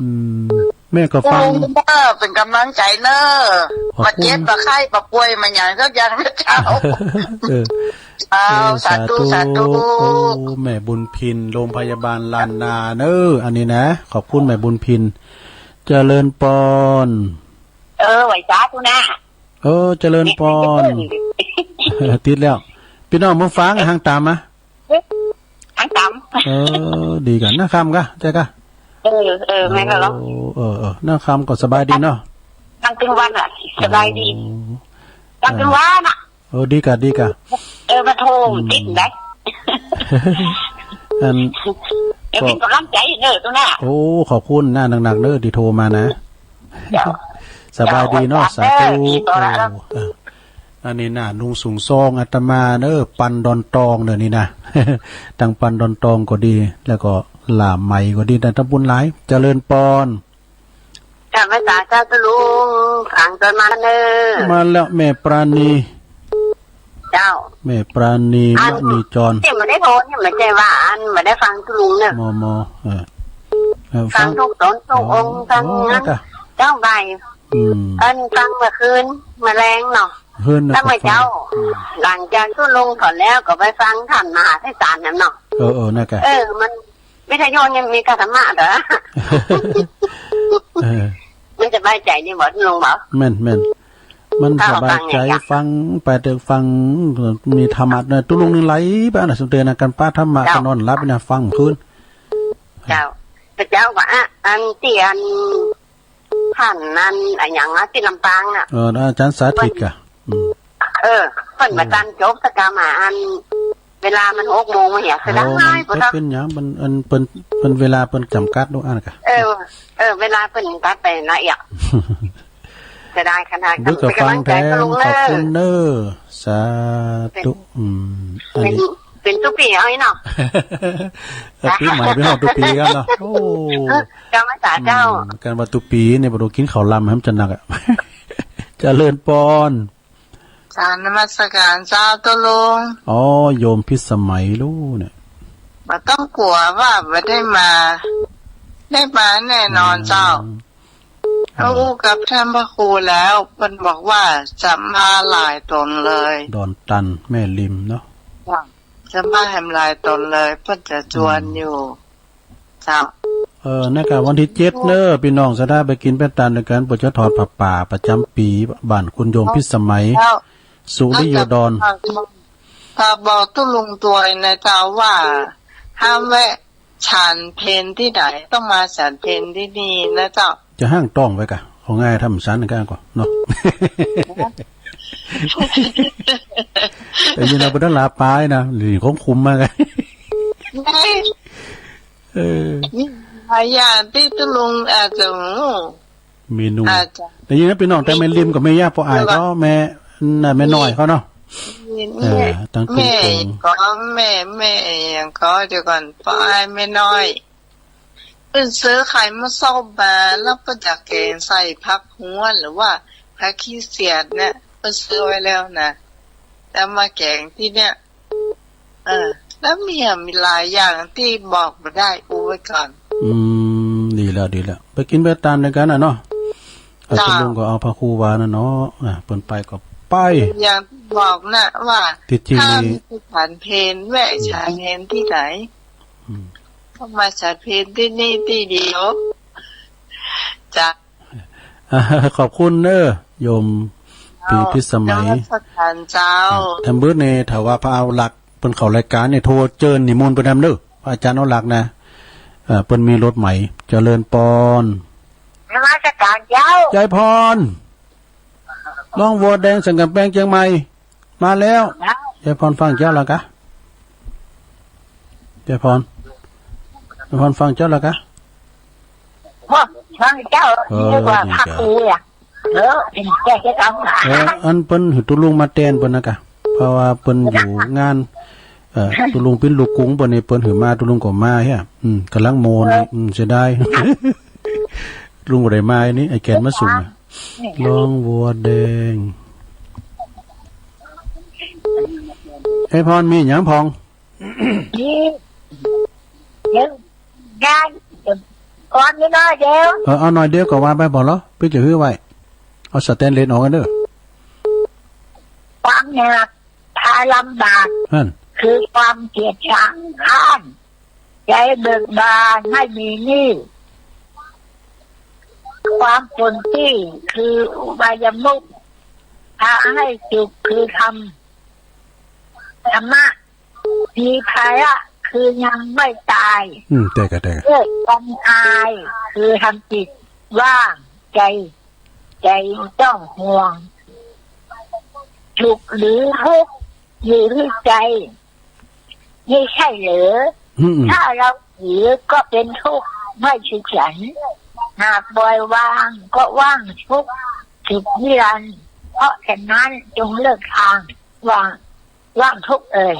อืม แม่ก็ฟัง โอ้ เปิ้นกำลังใจ๋เน้อ ขอบคุณ บ่เจ็บบ่ไข้บ่ป่วยบ่หยังสักอย่างนะเจ้า เออ เจ้า เออ สาธุ สาธุ สาธุ โอ้ แม่บุญพิน โรงพยาบาลล้านนาเน้อ อันนี้นะ ขอบคุณแม่บุญพิน เจริญปอน เออ ไหว้สาตุ๊ลุงนะ เออ เจริญปอน ติดแล้ว ปี้น้องเมืองฝาง เออ หันต๋ามมา หันต๋าม เออ ดีกั๋น นาคำก่ะ ใจ้ก่ะ เออ เออ แม่นแล้วเหรอ โอ้ เออ เออ นาคำก็สบายดีเนาะ ตั้งตึงวันอะ สบายดี โอ้ ตั้งตึงวันอะ เออ ดีก่ะ ดีก่ะ เออ มาโทร อืม ติดได้ อัน เดี๋ยวเป๋นกำลังใจ๋เน้อตุ๊ลุงนะ โอ้ ขอบคุณนะ หนักๆ เน้อ ตี้โทรมานะ เจ้า สบายดีเนาะ เจ้า สาธุ เออ เออ อันนี้นะ ลุงสุงซองอาตมาเน้อ ปันดอนตองเน้อนี่นะ ตังปันดอนตองก็ดี แล้วก็หล่าใหม่ก็ดีนะ ทำบุญหลาย เจริญปอน กราบไหว้สาเจ้าตุ๊ลุง ฝางตวยมาเน้อ มาแล้วแม่ปราณี เจ้า แม่ปราณี อัน มณีจร ตี้บ่ได้โทรนี่บ่ใจ้ว่าอันบ่ได้ฟังตุ๊ลุงเน้อ มอ มอ เออ เออ ฟัง ฟังทุกต๋นทุกองค์ เออ ฟัง โอ้ นั้น จ้ะ เจ้าบ่าย อืม อันฟังเมื่อคืน เมื่อแลงเนาะ คืนน่ะ ตั้งแต่เจ๊า ก็ฟัง อืม หลังจากตุ๊ลุงเขาแล้วก็ไปฟังต้านมหาไพศาลนั่นเนาะ เออ เออ นั่นกะ เออ มัน วิทยุยังมีกะธรรมะเด้อ เออ มันสบายใจ๋นี่บ่ตุ๊ลุงบ่ แม่น แม่น มันสบายใจ๋ เจ้า ฟังไปเถอะ ฟัง มีธรรมะนะ ตุ๊ลุงนี่ไหลไปนะ สมเด็จนะ กั๋นปะธรรมะ เจ้า กั๋นนอนหลับนะ ฟังคืน เจ้า แต่เจ้าว่า อะ อันตี้อัน ต้านอัน อะหยังอะ ตี้ลำปางน่ะ เออ อาจ๋ารย์สาธิตก่ะ อืม เออ เปิ้นมาตันจบสักกำอะ อัน เวลามันหกโมงมาเหีย เสียดาย โอ้ มันบ่เป๋นหยัง มัน อัน เปิ้น เปิ้นเวลาเปิ้นจ๋ำกัดลูกอั้นก่ะ เออ เออ เวลาเปิ้นจ๋ำกัดไปนะเอีย เสียดายขนาด เปิ้นก็ฟังแทน เป๋นก๋ำลังใจ๋กับลุงเน่อ ขอบคุณเน่อ สาธุ อืม อันนี้ เป๋น เป๋นตุ๊ปี๋เอาอี้เนาะ เออ ปี๋ใหม่เป๋นฮ้องตุ๊ปี๋กั๋นเนาะ โอ้ เจ้า มาสาเจ้า อืม กั๋นว่าตุ๊ปี๋เนี่ย บ่ต้องกิ๋นข้าวลำ หื้อมันจะหนักอะ เจริญปอน กราบนมัสก๋ารเจ้าตุ๊ลุง อ๋อ โยมพิสมัยลูกเนี่ย บ่ต้องกั๋วว่าบ่ได้มา ได้มาแน่นอนเจ้า อืม เอาอู้กับต้านพระครูแล้ว เปิ้นบอกว่าจะมาหลายต๋นเลย ดอนตัน แม่ริมเนาะ จะมาแหมหลายต๋นเลย เปิ้นจะจวนอยู่ อืม เจ้า เออ นะก่ะ วันตี้เจ็ดเน่อ ปี้น้องศรัทธาไปกิ๋นแป้งตาลตวยกั๋น เปิ้นจะถอดผ้าป่าประจ๋ำปี๋ บ้านคุณโยมพิสมัย เจ้า สุริโยดร ฝากบอกตุ๊ลุงตวยนะเจ้าว่า ห้ามแวะฉันเพลตี้ไหน ต้องมาฉันเพลตี้นี่นะเจ้า จะห้างต้องไว้ก่ะ เอาง่ายธรรมชาตินั่นก่ะเนาะ แต่ยังเอาไปด้านลาปายนะ หรือของคุมมาไง ได้ เออ มีหลายอย่างตี้ตุ๊ลุงอาจจะ เมนู อาจจะ แต่ยังไงปี้น้อง แต่แม่ริมกับแม่ย่าปออายก็ แม่ น่ะ แม่น้อยเขาเนาะ มี เออ ตั้ง แม่ กง ก็ แม่ แม่หยังก็ เดี๋ยวก่อน ปออาย แม่น้อย เปิ้นซื้อไข่มาส้มมา แล้วเปิ้นจะแก๋งใส่ผักฮวนหรือว่าผักขี้เสียดเนี่ย เปิ้นซื้อไว้แล้วนะ แล้วมาแก๋งตี้เนี่ย เออ แล้วมีอะ มีหลายอย่างตี้บอกบ่ได้ อู้ไว้ก่อน อืม ดีแล้ว ดีแล้ว ไปกิ๋นไปตานตวยกั๋นน่ะเนาะ เอา เจ้า ตุ๊ลุงก็เอาพระครูวาน่ะเนาะ อ่ะ เปิ้นไปก็ไป อย่างบอกน่ะว่า ตี้จริงนี่ ถ้ามีสถานเพล แวะ อืม สถานเพลตี้ไหน อืม ก็มาสถานเพลตี้นี่ตี้เดียว จ้ะ อ่า ขอบคุณเน่อ โยม เจ้า ปี้พิสมัย นมัสก๋ารเจ้า อ่า แถมเปิ้นเนี่ย ถ้าว่าพระเอาหลัก เปิ้นเข้ารายก๋านเนี่ย โทรเจิญนิมนต์เปิ้นแถมเน่อ พระอาจ๋ารย์เอาหลักนะ เอ่อ เปิ้นมีรถไหม เจริญปอน นมัสก๋ารเจ้า ยายพร ร้องวัวแดงสันก๋ำแปงเจียงใหม่ มาแล้ว เจ้า ยายพรฟังเจ้าแล้วกะ ยายพร ยายพรฟังเจ้าแล้วกะ ว่าฟังเจ้า เออ นึกว่า ดีจ้ะ พระครูอะ เออ แกจะทำ เออ อันเปิ้นหื้อตุ๊ลุงมาแตนเปิ้นนะกะ เพราะว่าเปิ้นอยู่งาน เอ่อ ตุ๊ลุงปิ้นลูกกรุ้งเปิ้นนี่ เปิ้นหื้อมา ตุ๊ลุงก็มาเหีย อืม ก๋ำลังโมนี่ อืม เสียดาย ลุงบ่ได้มาอันนี้ ไอ้แก่นมาสูงอะ ร้องวัวแดง ไอ้พรมีหยังพอง นี่ เดี๋ยว ได้ เดี๋ยว ก่อนนิดหน่อยเดียว เออ เอาหน่อยเดียวก็ว่าไปบ่เหรอ ปี้จะหื้อไว้ เอาสแตนเลสออกก่อนเน่อ ความยาก ถ้าลำบาก นั่น คือความเกียจคร้าน ใจเบิกบานไม่มีหนี้ ความปนปี้คืออุบายมุข พาให้สุขคือธรรม ธรรมะ มีภาระคือยังไม่ตาย อืม แต่ก็ แต่ก็ เลิกความอาย คือทำจิตว่าง ใจ ใจต้องห่วง สุขหรือทุกข์อยู่ที่ใจ ไม่ใช่เหรอ อืม ถ้าเราถือก็เป็นทุกข์ไม่สุขสันต์ หากปล่อยวางก็ว่างทุกข์สุขนิรันดร์ เพราะฉะนั้นจงเลิกทางว่าง ว่างทุกข์เอ่ย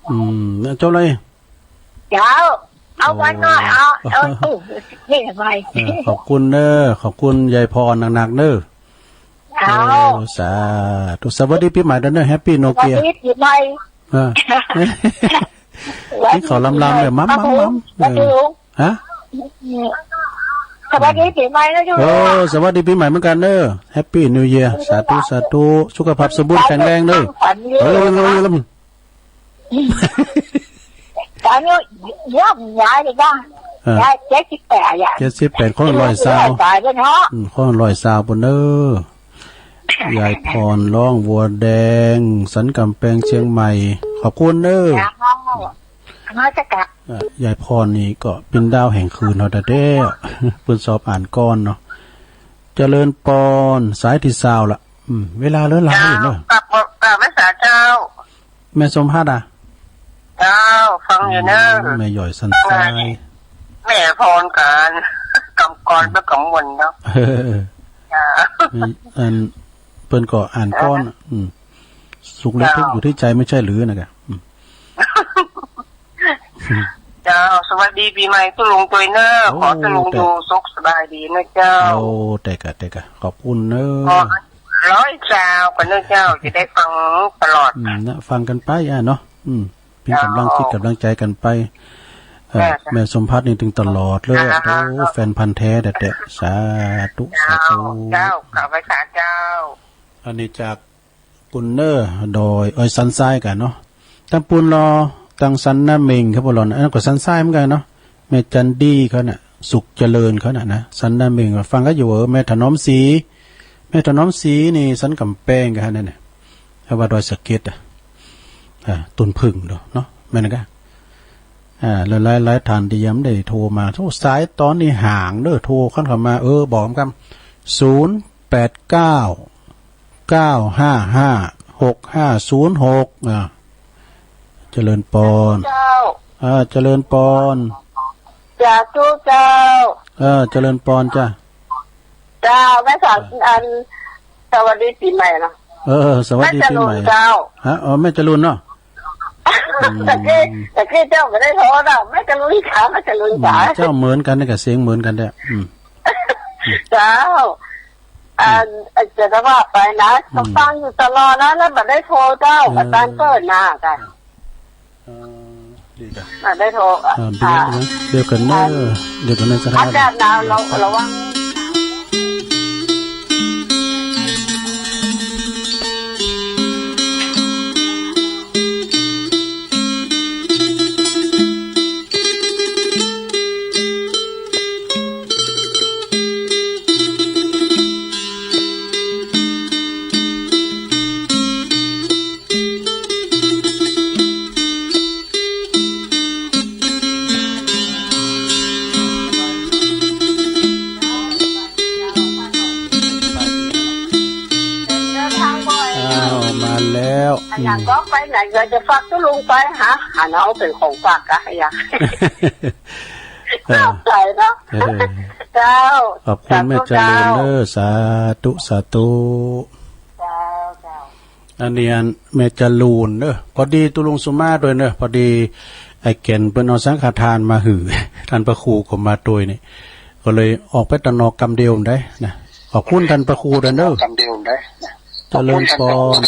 อืม แล้วเจ้าเลย เจ้า เอาวันหน่อย โอ้ เอา เอาถูก นี่ทำไม เออ ขอบคุณเน่อ ขอบคุณยายพรหนักๆเน่อ เจ้า โอ้ สาธุ สวัสดีปี๋ใหม่เน่อ แฮปปี้โนเกีย สวัสดีปี๋ใหม่ เออ นี่ขอลำๆเน่อ มัม ครับผม มัม มัม เออ ครับผม ฮะ สวัสดีปี๋ใหม่นะ เจ้า เออ สวัสดีปี๋ใหม่เหมือนกั๋นเน่อ แฮปปี้นิวเยียร์ สาธุ สาธุ สุขภาพสมบูรณ์แข็งแรงเน่อ ฝันเยอะ เออ อายุย่อมย้ายเลยบ้าง เออ ย้ายเจ็ดสิบแปดอะ เจ็ดสิบแปด คนละร้อยซาว ตายไปเนาะ อืม คนละร้อยซาวปู้นเน่อ ยายพรร้องวัวแดง สันก๋ำแปงเจียงใหม่ ขอบคุณเน่อ เจ้า นมัสก๋าร อ่ะ ยายพรนี่ก็เป๋นดาวแห่งคืนเฮาแต๊ๆ เปิ้นชอบอ่านกลอนเนาะ เจริญปอน สายตี้ซาวละ อืม เวลาเหลือหลายอยู่เนาะ เจ้า กราบ กราบไหว้สาเจ้า แม่สมภัทรอ่ะ เจ้า ฟังอยู่เน้อ อืม แม่หย้อยสันทราย แม่พรกัน กำกลอนเปิ้นกำม่วนเนาะ เออ เจ้า อัน เปิ้นก็อ่านกลอน เออ อืม สุขหรือทุกข์อยู่ที่ใจไม่ใช่หรือนะกะ อืม เจ้า สวัสดีปี๋ใหม่ตุ๊ลุงตวยเน้อ โอ้ ขอตุ๊ลุง แต่ อยู่สุขสบายดีนะเจ้า โอ้ แต่กะ แต่กะ ขอบคุณเน้อ ขอร้อยซาวก่อนเน้อเจ้า จะได้ฟังตลอด อืม นะ ฟังกั๋นไปอ่ะเนาะ อืม เป๋นก๋ำลังจิต เจ้า ก๋ำลังใจ๋กั๋นไป เอ่อ เจ้า แม่สมภัทรนี่ตึงตลอดเลยอ่ะ เจ้า โอ้ แฟนพันธุ์แท้แต๊ๆ สาธุ เจ้า สาธุ เจ้า กราบไหว้สาเจ้า อันนี้จาก ปูนเน้อ ดอย เอ้ย สันทรายกะเนาะ ตังปูนลอ ตังสันนาเม็งครับ บ่ลอนะ อันนั้นก็สันทรายเหมือนกั๋นเนาะ แม่จันดีเขาน่ะ สุขเจริญเขาน่ะนะ สันนาเม็ง ฟังกั๋นอยู่ เออ แม่ถนอมศรี แม่ถนอมศรีนี่สันก๋ำแปงกะนั่นน่ะ เอาว่าดอยสะเก็ดอ่ะ อ่า ตุนผึ้งเนาะ แม่นกะ อ่า หลายๆ หลายท่านตี้ยังบ่ได้โทรมา โอ้ สายต๋อนนี้ห่างเน้อ โทรคันเข้ามา เออ บอกกำ ศูนย์แปดเก้า เก้าห้าห้า หกห้าศูนย์หก อ่า เจริญปอน เจ้า อ่า เจริญปอน สาธุเจ้า เออ เจริญปอนจ้ะ เจ้า แม่สอน อัน สวัสดีปี๋ใหม่เนาะ เออ สวัสดีปี๋ใหม่ แม่จรูนเจ้า ฮะ อ๋อ แม่จรูนเนาะ อืม ตะกี้ ตะกี้เจ้าบ่ได้โทรเนาะ แม่จรูนจ๋า แม่จรูนจ๋า อืม เจ้าเหมือนกั๋นนี่กะ เสียงเหมือนกั๋นแต๊ อืม เจ้า อัน จะว่าไปนะ อืม ก็ฟังอยู่ตลอดนะ แล้วบ่ได้โทรเจ้า เออ อาจารย์เปิ้ลมาจ้ะ เออ ดีจ้ะ บ่ได้โทร เออ เดี๋ยว อ่า เดี๋ยวกั๋นเน้อ อ่า เดี๋ยวกั๋นเน้อ อาจารย์นะ ระ ระวัง อ้าว มาแล้ว อันหลังก็ไปไหนก็จะฝากตุ๊ลุงไปหา หาเอาเป๋นของฝากกะ อยาก เออ เข้าใจ๋เนาะ เออ เจ้า ขอบคุณแม่จรูนเน้อ สาธุ สาธุ เจ้า เจ้า อันนี้อันแม่จรูนเน้อ พอดีตุ๊ลุงสุมาตย์ตวยเน้อ พอดีไอ้แก่นเปิ้นเอาสังฆทานมาหื้อ ต้านพระครูก็มาตวยนี่ ก็เลยออกไปตะนอกกำเดียวได้นะ ขอบคุณต้านพระครูตวยเน้อ เจริญปอน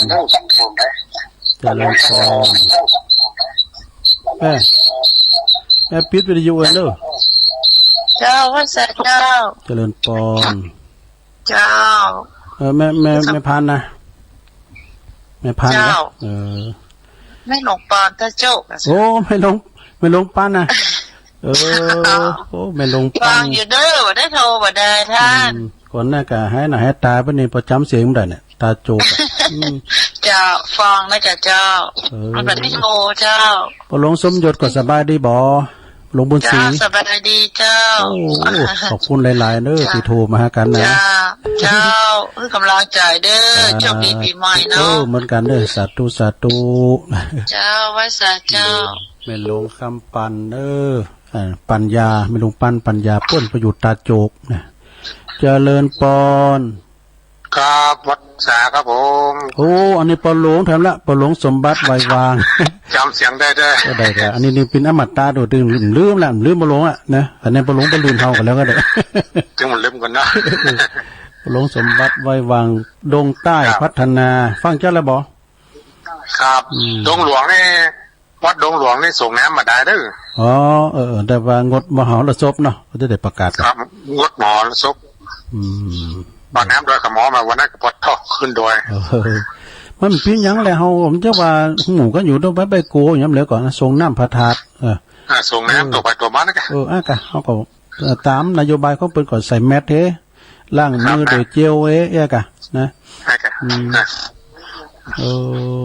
เจริญปอน แม่ แม่ปิดวิทยุไว้เน้อ เจ้า ไหว้สาเจ้า เจริญปอน เจ้า เออ แม่ แม่ แม่พันธุ์นะ แม่พันธุ์นะ เจ้า เออ แม่หลวงปอน เจ้า โอ้ แม่หลวง แม่หลวงปันธุ์นะ เออ โอ้ แม่หลวงปันธุ์ ฟังอยู่เน้อ บ่ได้โทรบ่ได้ต้าน อืม ก่อนหน้ากะหายหน้าหายต๋าไปนี่ ปอจ๋ำเสียงบ่ได้เนี่ย ต๋าโจกอะ อืม เจ้า ฟังนะเจ้า เจ้า เออ มันบ่ได้โทรเจ้า ปอหลวงสมยศก็สบายดีบ่ หลวงบุญศรี เจ้า สบายดีเจ้า โอ้ ขอบคุณหลายๆ เน้อ เจ้า ตี้โทรมาหากั๋นนะ เจ้า เจ้า หื้อกำลังใจ๋เน้อ เจ้า โชคดีปี๋ใหม่เนาะ เออ เหมือนกั๋นเน้อ สาธุ สาธุ เจ้า ไหว้สาเจ้า แม่หลวงคำปันธุ์เน้อ อ่า ปัญญา แม่หลวงปันธุ์ ปัญญา เปิ้นไปอยู่ต๋าโจกนะ เจริญปอน ครับ ไหว้สาครับผม โอ้ อันนี้ปอหลวงแถมละ ปอหลวงสมบัติ ไวยวาง จ๋ำเสียงได้เน้อ ก็ได้ อันนี้นี่เป๋นอมตะโดย ตึงลืมละ ลืมปอหลวงอะนะ อันนี้ปอหลวงบ่ลืมเฮาก็แล้วก็ได้ ตึงบ่ลืมกั๋นเนาะ ปอหลวงสมบัติ ไวยวาง ดงใต้ ครับ พัฒนา ฟังจักแล้วบ่ ครับ อืม ดงหลวงนี่ วัดดงหลวงนี่ส่งน้ำบ่าดาลเน้อ อ๋อ เออ เออ แต่ว่างดมหรสพเนาะ ก็จะได้ประกาศ ครับ งดมหรสพ อืม บ่าน้ำดอยขะหมอมาวันนั้นก็ปวดท้องขึ้นดอย เออ มันเป๋นหยังแหละ เฮา ผมจะว่าหมู่กั๋นอยู่ตรงไปไปโกยามเหลือก่อนนะ ส่งน้ำพระธาตุ เออ อ่า ส่งน้ำ เออ ตั๋วไผตั๋วมันนะกะ เออ อ่ะกะ เฮาก็ เอ่อ ต๋ามนโยบายของเปิ้นก็ใส่แมสก์เฮ ล้างมือ ครับ โดยเจลเฮ เอียกะ นะ ใช่ครับ อืม นะ เอ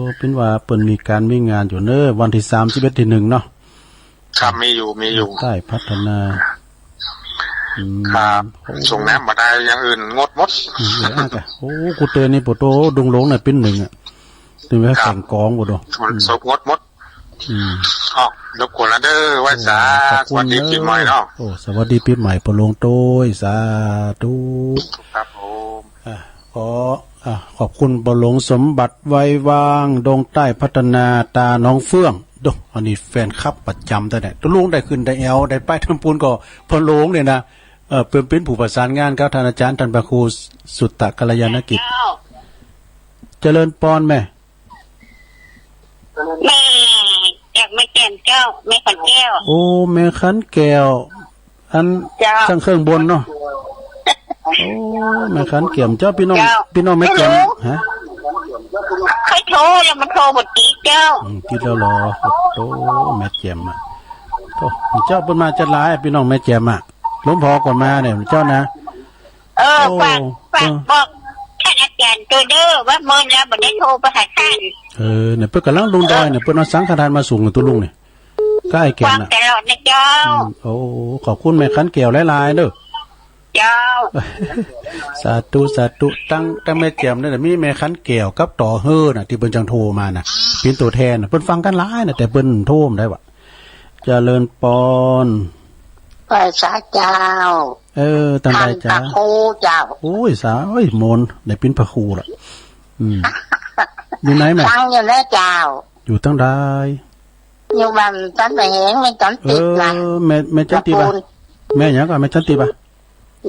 อ เปิ้นว่าเปิ้นมีก๋านมีงานอยู่เน้อ วันตี้สามสิบเอ็ดตี้หนึ่งเนาะ ครับ มีอยู่ มีอยู่ ใต้พัฒนา อืม ครับ โอ้ ส่งน้ำบ่ได้ อย่างอื่นงดหมด อืม เออ อ่ะ โอ้ กูเตือนนี่ โปะโต ดงหลวงน่ะ ปิ้นนึ่งอะ ถึงกับ ครับ แข่งกอง โปะโต มัน อืม สบงดหมด อืม อ้าว รบกวนละเด้อ ไหว้สา เออ ขอบคุณ สวัสดีปีใหม่เนาะ เออ โอ้ สวัสดีปีใหม่ ปอหลวงโต้ย สาธุ ครับผม อ่ะ ขอ อ่ะ ขอบคุณปอหลวงสมบัติ ไว้ว่าง ดงใต้พัฒนา ตาหนองเฟื่อง โด อันนี้แฟนคลับประจ๋ำแต่เนี่ย ตกลงได้ขึ้นได้แอว ได้ไปตำปูนก็ปอหลวงเนี่ยนะ เออ เปิ้นเป๋นผู้ประสานงานกับท่านอาจ๋ารย์ ท่านพระครูสุตตะกัลยาณกิจ เจ้า เจริญปอนแม่ แม่ จากแม่แจ่มเจ้า แม่ขันแก้ว โอ้ แม่ขันแก้ว อัน เจ้า ช่างเครื่องบนเนาะ โอ้ แม่ขันแก้วเจ้า ปี้น้อง เจ้า ปี้น้องแม่แจ่ม ฮัลโหล ฮะ เคยโทรแล้วมันโทรบ่ติดเจ้า อืม ติดแล้วเหรอ โอ้ แม่แจ่มอะ โอ้ เจ้าเปิ้นมาจัดหลาย ปี้น้องแม่แจ่มอะ หลวงพ่อก่อนมาเนี่ย เจ้านะ เออ โอ้ ฝาก ฝาก เออ บอกท่านอาจ๋ารย์โตยเด้อ ว่าเมินแล้วบ่ได้โทรไปหาท่าน เออ เนี่ย เปิ้นก่ำลังลงดอยเนี่ย เปิ้นเอาสังฆทานมาสูงกับตุ๊ลุงเนี่ย ใก้แก่นน่ะ ฟังตลอดนะเจ้า อืม โอ้ ขอบคุณแม่ขันแก้วหลายๆ เด้อ เจ้า สาธุ สาธุ ตัง ตังแม่แจ่มเนี่ย มีแม่ขันแก้วกับต่อเฮอน่ะ ตี้เปิ้นจังโทรมาน่ะ เป๋นตั๋วแทนน่ะ เปิ้นฟังกั๋นหลายน่ะ แต่เปิ้นโทรบ่ได้วะ เจริญปอน ไหว้สาเจ้า เออ ตังใดจ๊ะ ท่านพระครูเจ้า โอ้ย สา โอ้ย โมน ได้เป๋นพระครูละ อืม อยู่ไหนแม่ ฟังอยู่นะเจ้า อยู่ตังใด อยู่บ้านสันป่าเหง แม่จันติบนะ เออ แม่ แม่จันติบอะ ละปูน แม่หยังก่อ แม่จันติบอะ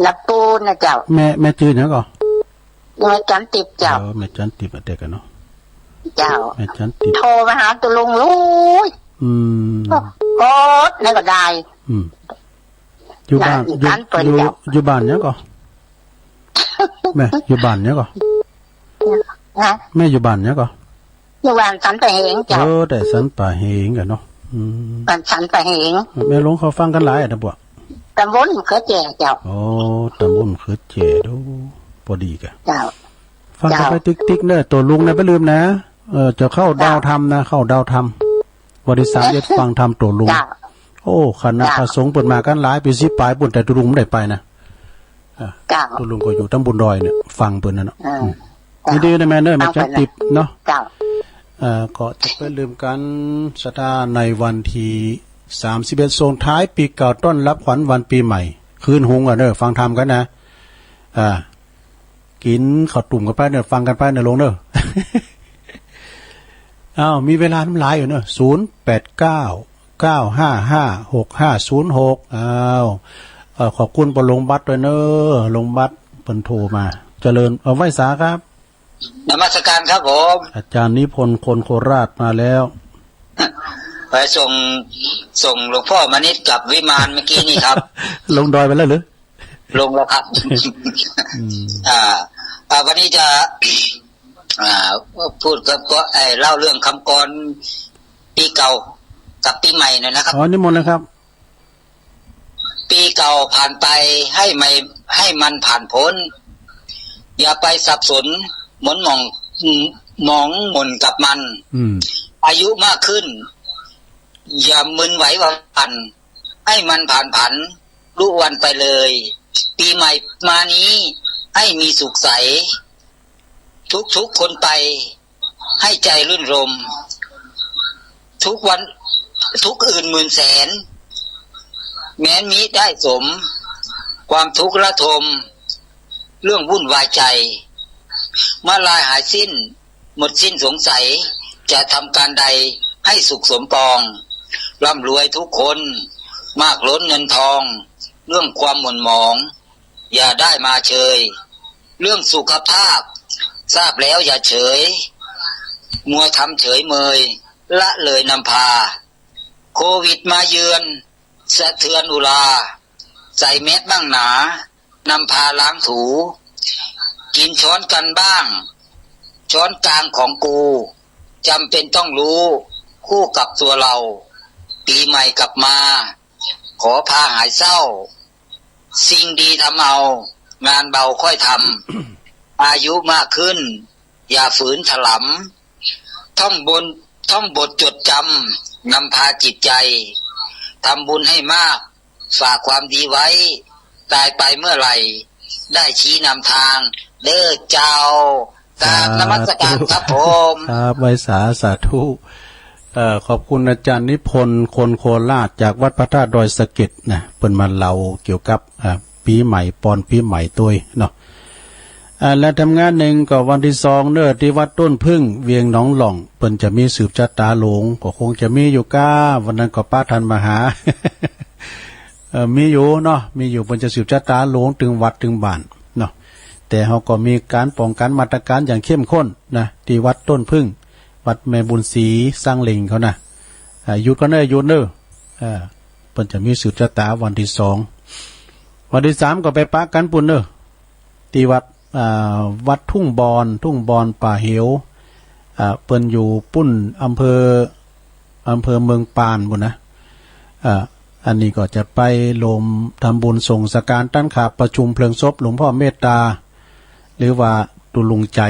ละปูนนะเจ้า แม่ แม่จื้อหยังก่อ แม่จันติบเจ้า เออ แม่จันติบอะ เดี๋ยวก่อนเนาะ เจ้า แม่จันติบ โทรมาหาตุ๊ลุงลุย อืม กดไหนก็ได้ อืม อยู่บ้าน อยู่ อยู่บ้านหยังก่อ แม่ อยู่บ้านหยังก่อ ฮะ แม่อยู่บ้านหยังก่อ อยู่บ้านสันป่าเหงเจ้า เออ แต่สันป่าเหงกั๋นเนาะ อืม บ้านสันป่าเหง แม่หลวงเขาฟังกั๋นหลายอะนะปะ ตำบลมะเขือแจ้เจ้า โอ้ ตำบลมะเขือแจ้ ดู ปอดีกะ เจ้า ฟังกั๋นไปติ๊กๆ เน่อ ตั๋วลุงนะ บ่าลืมนะ เออ จะเข้าดาวธรรมนะ เข้าดาวธรรม วันตี้สามสิบเอ็ด ฟังธรรมตั๋วลุง เจ้า โอ้ คณะพระสงฆ์เปิ้นมากั๋นหลาย เป๋นสิบป๋ายปู๊น แต่ตั๋วลุงบ่ได้ไปนะ อ่ะ เจ้า ตั๋วลุงก็อยู่ตังบนดอยเนี่ย ฟังเปิ้นนั่นเนาะ เออ อืม เจ้า ยินดีนะแม่เน่อ แม่จันติบเนาะ เจ้า เอ่อ ก็จะบ่าลืมกั๋น ศรัทธา ในวันตี้สามสิบเอ็ด ส่งท้ายปี๋เก่า ต้อนรับขวัญวันปี๋ใหม่ คืนหุงอะเน่อ ฟังธรรมกั๋นนะ อ่า กิ๋นข้าวตุ้มกั๋นไปเน่อ ฟังกั๋นไปเน่อ ลุงเน่อ อ้าว มีเวลาบ่หลายอยู่เน่อ ศูนย์แปดเก้า เก้าห้าห้า หกห้าศูนย์หก อ้าว เอ่อ ขอบคุณปอหลวงบัตรตวยเน่อ หลวงบัตรเปิ้นโทรมา เจริญ เอ่อ ไหว้สาครับ นมัสการครับผม อาจ๋ารย์นิพนธ์ คนโคราชมาแล้ว ไปส่ง ส่งหลวงพ่อมณิษฐ์กับวิมานเมื่อกี้นี่ครับ ลงดอยไปแล้วหรือ ลงแล้วครับ อืม อ่า อ่า วันนี้จะ อ่า พูดครับ ก็ เอ่อ เล่าเรื่องคำกลอนปี๋เก่ากับปี๋ใหม่หน่อยนะครับ อ๋อ นิมนต์เลยครับ ปี๋เก่าผ่านไปให้ไม่ ให้มันผ่านพ้น อย่าไปสับสนหมองหม่อง หมองหม่นกับมัน อืม อายุมากขึ้น อย่ามึนไหวหวั่น ให้มันผ่านผันลุวันไปเลย ปี๋ใหม่มานี้ให้มีสุขใส ทุกๆ คนไปให้ใจรื่นรม ทุกวัน ทุกอื่นหมื่นแสน แม้นมิได้สม ความทุกข์ระทม เรื่องวุ่นวายใจ มาลายหายสิ้น หมดสิ้นสงสัย จะทำการใดให้สุขสมปอง ร่ำรวยทุกคน มากล้นเงินทอง เรื่องความหม่นหมอง อย่าได้มาเชย เรื่องสุขภาพ ทราบแล้วอย่าเฉย มัวทำเฉยเมย ละเลยนำพา โควิดมาเยือน สะเทือนอุรา ใส่แมสบ้างหนา นำพาล้างถู กินช้อนกันบ้าง ช้อนกลางของกู จำเป็นต้องรู้ คู่กับตัวเรา ปี๋ใหม่กลับมา ขอพาหายเศร้า สิ่งดีทำเอา งานเบาค่อยทำ อายุมากขึ้น อย่าฝืนถลำ ท่องบน ท่องบทจดจำ นำพาจิตใจ ทำบุญให้มาก ฝากความดีไว้ ตายไปเมื่อไหร่ ได้ชี้นำทาง เด้อเจ้า กราบนมัสการครับผม สาธุ ครับ ไหว้สา สาธุ เอ่อ ขอบคุณอาจารย์นิพนธ์ คนโคราช จากวัดพระธาตุดอยสะเก็ดนะ เปิ้นมาเล่าเกี่ยวกับ อ่า ปี๋ใหม่ ปอนปี๋ใหม่ตวยเนาะ อ่า และแถมงานนึ่งก็วันตี้สองเน้อ ตี้วัดต้นผึ้ง เวียงหนองหล่อง เปิ้นจะมีสืบจะต๋าหลวง ก็คงจะมีอยู่ก้า วันนั้นก็ปะท่านมาหา เอ่อ มีอยู่เนาะ มีอยู่ เปิ้นจะสืบจะต๋าหลวง ตึงวัดตึงบ้านเนาะ แต่เฮาก็มีก๋านป้องกั๋นมาตรก๋านอย่างเข้มข้นนะ ตี้วัดต้นผึ้ง วัดแม่บุญศรี ซางเหล่งเขานะ อ่า หยุดก่อนเน้อ หยุดเน้อ อ่า เปิ้นจะมีสืบจะต๋าวันตี้สอง วันตี้สามก็ไปปะกั๋นปู้นเน้อ ตี้วัด อ่า วัดทุ่งบอน ทุ่งบอนป่าเหว อ่า เปิ้นอยู่ปู้นอำเภอ อำเภอเมืองปานปู้นนะ อ่า อันนี้ก็จะไปรวมทำบุญส่งสังฆทานต้านข้าประชุมเพลิงศพหลวงพ่อเมตตา หรือว่าตุ๊ลุงใจ๋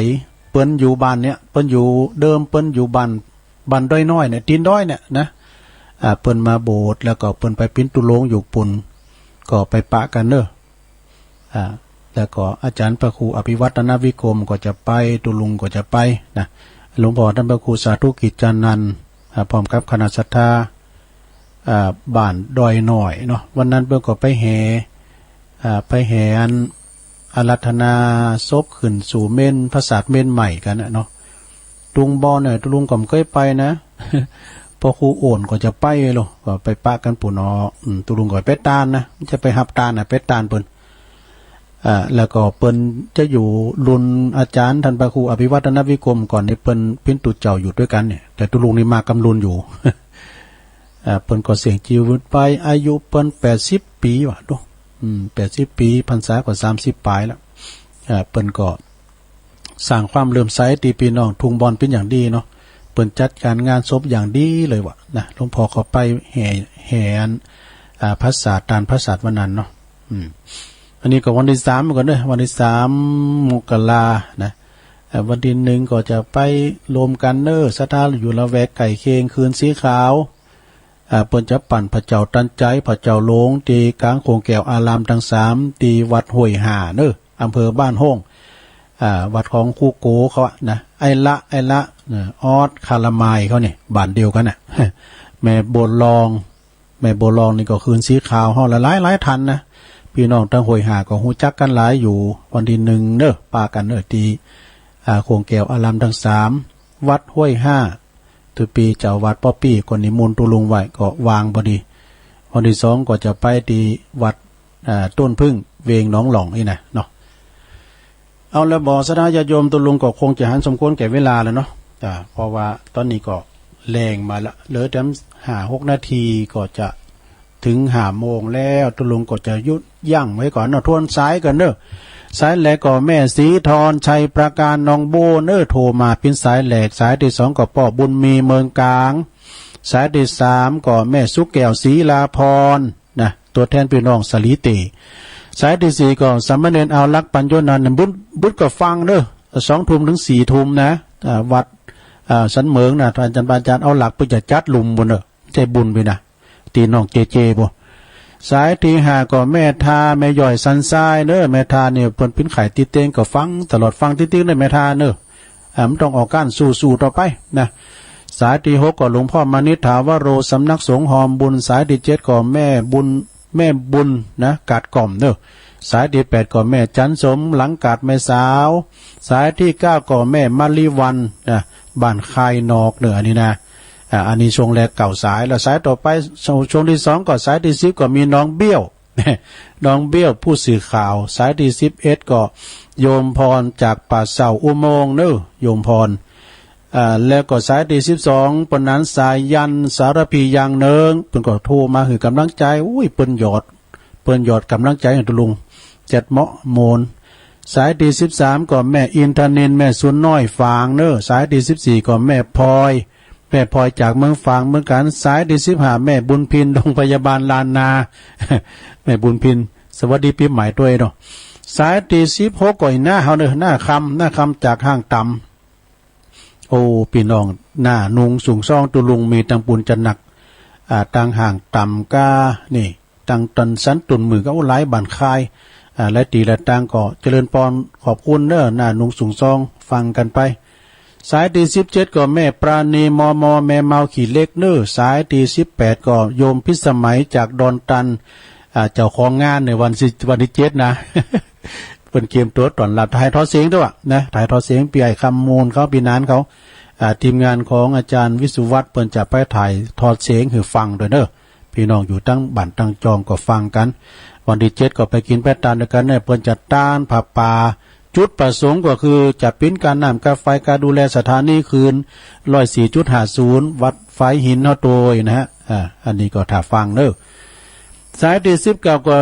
เปิ้นอยู่บ้านเนี่ย เปิ้นอยู่เดิม เปิ้นอยู่บ้าน บ้านดอยน้อยเนี่ย ตีนดอยเนี่ยนะ อ่า เปิ้นมาโบสถ์ แล้วก็เปิ้นไปปิ้นตุ๊ลุงอยู่ปู้น ก็ไปปะกั๋นเน้อ อ่า แล้วก็อาจ๋ารย์พระครูอภิวัฒนวิกรมก็จะไป ตุ๊ลุงก็จะไปนะ หลวงพ่อต้านพระครูสาธุกิจจานันท์ อ่า พร้อมกับคณะศรัทธา อ่า บ้านดอยน้อยเนาะ วันนั้นเปิ้นก็ไปแห่ อ่า ไปแห่อันอาราธนาศพขึ้นสู่เมรุปราสาทเมรุใหม่กั๋นน่ะเนาะ ทุ่งบอนเนี่ย ตุ๊ลุงก็บ่เกยไปนะ พระครูโอ่นก็จะไปโล ก็ไปปะกั๋นปู้นเนาะ อืม ตุ๊ลุงก็ไปตานนะ บ่ใจ้ไปฮับตานนะ ไปตานเปิ้น อ่า แล้วก็เปิ้นจะอยู่รุ่นอาจ๋ารย์ต้านพระครูอภิวัฒนวิกรม ก่อนนี่เปิ้นปิ้นตุ๊เจ้าอยู่ตวยกั๋นเนี่ย แต่ตุ๊ลุงนี่มาก่ำรุ่นอยู่ อ่า เปิ้นก็เสี้ยงจีวิตไป อายุเปิ้นแปดสิบปี๋ว่ะ ดู อืม แปดสิบปี๋ พรรษาก็สามสิบป๋ายแล้ว อ่า เปิ้นก็ สร้างความเลื่อมใสตี้ปี้น้องทุ่งบอนเป๋นอย่างดีเนาะ เปิ้นจัดก๋านงานศพอย่างดีเลยว่ะนะ หลวงพ่อก็ไปแห่ แห่อัน อ่า พระสาสตร์ ตานพระสาสตร์วันนั้นเนาะ อืม อันนี้ก็วันตี้สามก่อนเน้อ วันตี้สามมกรานะ เอ่อ วันตี้นึ่งก็จะไปรวมกั๋นเน้อ ศรัทธาอยู่ละแวกใก้เคียง คืนสีขาว อ่า เปิ้นจะปั้นพระเจ้าตันใจ๋ พระเจ้าหลวง ตี้ก๋างโขงแก้วอารามตังสาม ตี้วัดห้วยห่าเน้อ อำเภอบ้านโฮ่ง อ่า วัดของครูโกเขาอะนะ ไอ้ละ ไอ้ละ เอ่อ ออส คารามายเขานี่ บ้านเดียวกั๋นน่ะ แม่บัวลอง แม่บัวลองนี่ก็คืนสีขาวเฮาหลายๆ หลายท่านนะ ปี้น้องตังห้วยห่าก็ฮู้จักกั๋นหลายอยู่ วันตี้นึ่งเน้อ ปะกั๋นเน้อ ตี้ อ่า โขงแก้วอารามตังสาม วัดห้วยห่า ตุ๊ปี๋เจ้าอาวาสป้อปี้ก็นิมนต์ตุ๊ลุงไว้ ก็ว่างพอดี วันตี้สองก็จะไปตี้วัด อ่า ต้นผึ้ง เวียงหนองหล่องนี่นะเนาะ เอาละบ่ ศรัทธาญาติโยม ตุ๊ลุงก็คงจะหันสมควรแก่เวลาแล้วเนาะ อ่า เพราะว่าต๋อนนี้ก็แลงมาละ เหลือแถมห้าหกนาทีก็จะ เถิงห้าโมงแล้ว ตุ๊ลุงก็จะหยุดยั้งไว้ก่อนเนาะ ทวนสายก่อนเน้อ สายแรกก็แม่ศรีธร ชัยประการ หนองบัวเน้อ โทรมาเป๋นสายแรก สายตี้สองก็ป้อบุญมี เมืองกลาง สายตี้สามก็แม่สุขแก้ว ศรีลาภรณ์ นะ ตั๋วแทนปี้น้องสาลีเต สายตี้สี่ก็สามเณรเอาลักษณ์ ปัญโญนันท์ บึด บึดก็ฟังเน้อ สองทุ่มเถิงสี่ทุ่มนะ อ่า วัด อ่า สันเหมิงนะ อาจ๋ารย์ อาจ๋ารย์เอาลักษณ์ เปิ้นจะจัดหลุมปู้นเน้อ ใจ้บุญไปนะ ตี้น้องเจเจปู้น สายตี้ห้าก็แม่ทา แม่ย้อยสันทรายเน้อ แม่ทาเนี่ยเปิ้นเป๋นไข้ติดเตียงก็ฟังตลอด ฟังติดๆ เน้อแม่ทาเน้อ อ่า มันต้องออกก้านสู้ๆ ต่อไปนะ สายตี้หกก็หลวงพ่อมานิษฐาวโร สำนักสงฆ์ฮอมบุญ สายตี้เจ็ดก็แม่บุญ แม่บุญนะ กาดก่อมเน้อ สายตี้แปดก็แม่จันสม หลังกาดแม่สาว สายตี้เก้าก็แม่มะลิวัลย์นะ บ้านคายนอกเน้อ อันนี้นะ อ่า อันนี้ช่วงแรกเก้าสาย แล้วสายต่อไป ช่วง ช่วงตี้สองก็สายตี้สิบก็มีน้องเบี้ยว น้องเบี้ยวผู้สื่อข่าว สายตี้สิบเอ็ดก็โยมพรจากป่าเศร้าอุโมงค์เน้อ โยมพร อ่า แล้วก็สายตี้สิบสอง ปนานสายัณ สารภี ยางเนิง เปิ้นก็โทรมาหื้อกำลังใจ๋ อุ้ย เปิ้นหยอด เปิ้นหยอดกำลังใจ๋หื้อตุ๊ลุง เจ็ดเหมาะโมน สายตี้สิบสามก็แม่อินทนิล แม่สุนน้อยฝางเน้อ สายตี้สิบสี่ก็แม่พลอย แม่พลอยจากเมืองฝางเหมือนกั๋น สายตี้สิบห้าแม่บุญพิน โรงพยาบาลล้านนา แม่บุญพิน สวัสดีปี๋ใหม่ตวยเนาะ สายตี้สิบหกก็อีน้าเฮาเน้อ น้าคำ น้าคำจากห้างต๋ำ โอ้ ปี้น้อง น้าหนุ่งสูงส่องตุ๊ลุง มีตังบุญจะหนัก อ่า ตางห่างต่ำก้า นี่ ตางตันสันตุ่นหมื่นก็ โอ้ หลายบ้านคาย อ่า หลายตี้หลายตางก็เจริญปอน ขอบคุณเน้อ หน้าหนุงสุงซอง ฟังกั๋นไป สายตี้สิบเจ็ดก็แม่ปราณี มม แม่เมาขี้เหล็กเน้อ สายตี้สิบแปดก็โยมพิสมัยจากดอนตัน อ่า เจ้าของงานในวันสิ วันตี้เจ็ดนะ เปิ้นเกียมตั๋วต้อนรับ ถ่ายทอดเสียงตวยนะ ถ่ายทอดเสียง ปี้ใหญ่คำมูลเขา ปี้หนานเขา อ่า ทีมงานของอาจ๋ารย์วิศวัฒน์ เปิ้นจะไปถ่ายทอดเสียงหื้อฟังตวยเน้อ ปี้น้องอยู่ตังบ้านตังจองก็ฟังกั๋น วันตี้เจ็ดก็ไปกิ๋นไปตานตวยกั๋นเน้อ เปิ้นจะตานผ้าป่า จุดประสงค์ก็คือจะปิ้นก้าน้ำก้าไฟ ก้าดูแลสถานีคลื่น ร้อยสี่จุดห้าศูนย์ วัดฝายหินเฮาโตยนะฮะ อ่า อันนี้ก็ถ่าฟังเน้อ สายตี้สิบเก้าก็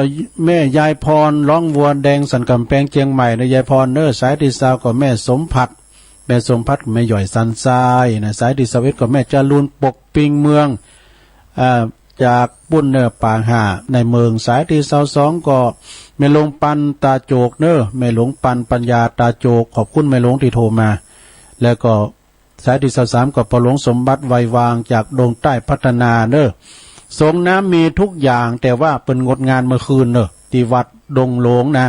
แม่ยายพร ร้องวัวแดงสันก๋ำแปงเจียงใหม่นะ ยายพรเน้อ สายตี้ซาวก็แม่สมผัส แม่สมผัส แม่หย่อยสันทรายนะ สายตี้ซาวเอ็ดก็แม่จรูน ปกปิงเมือง อ่า จากปุ้นเน้อ ป่าห่าในเมือง สายตี้ซาวสองก็แม่หลวงปันตาโจกเน้อ แม่หลวงปันปัญญาตาโจก ขอบคุณแม่หลวงตี้โทรมา แล้วก็ สายตี้ซาวสามก็ป้อหลวงสมบัติไววางจากดงใต้พัฒนาเน้อ สงน้ำมีทุกอย่าง แต่ว่าเปิ้นงดงานเมื่อคืนเน้อ ตี้วัดดงหลวงนะ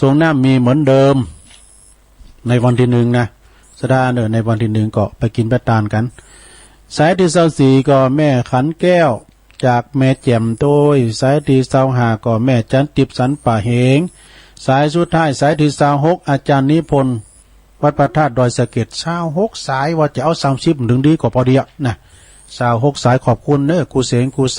สงน้ำมีเหมือนเดิม ในวันตี้หนึ่งนะ ศรัทธาเน้อ ในวันตี้หนึ่งก็ไปกิ๋นไปตานกั๋น สายตี้ซาวสี่ก็แม่ขันแก้ว จากแม่แจ่มโตย สายตี้ซาวห้าก็แม่จันติบสันป่าเหง สายสุดท้าย สายตี้ซาวหก อาจ๋ารย์นิพนธ์ วัดพระธาตุดอยสะเก็ด ซาวหกสาย ว่าจะเอาสามสิบ มันเถิงดีก็ปอดีอะนะ ซาวหกสาย ขอบคุณเน้อ กู้เสียงกู้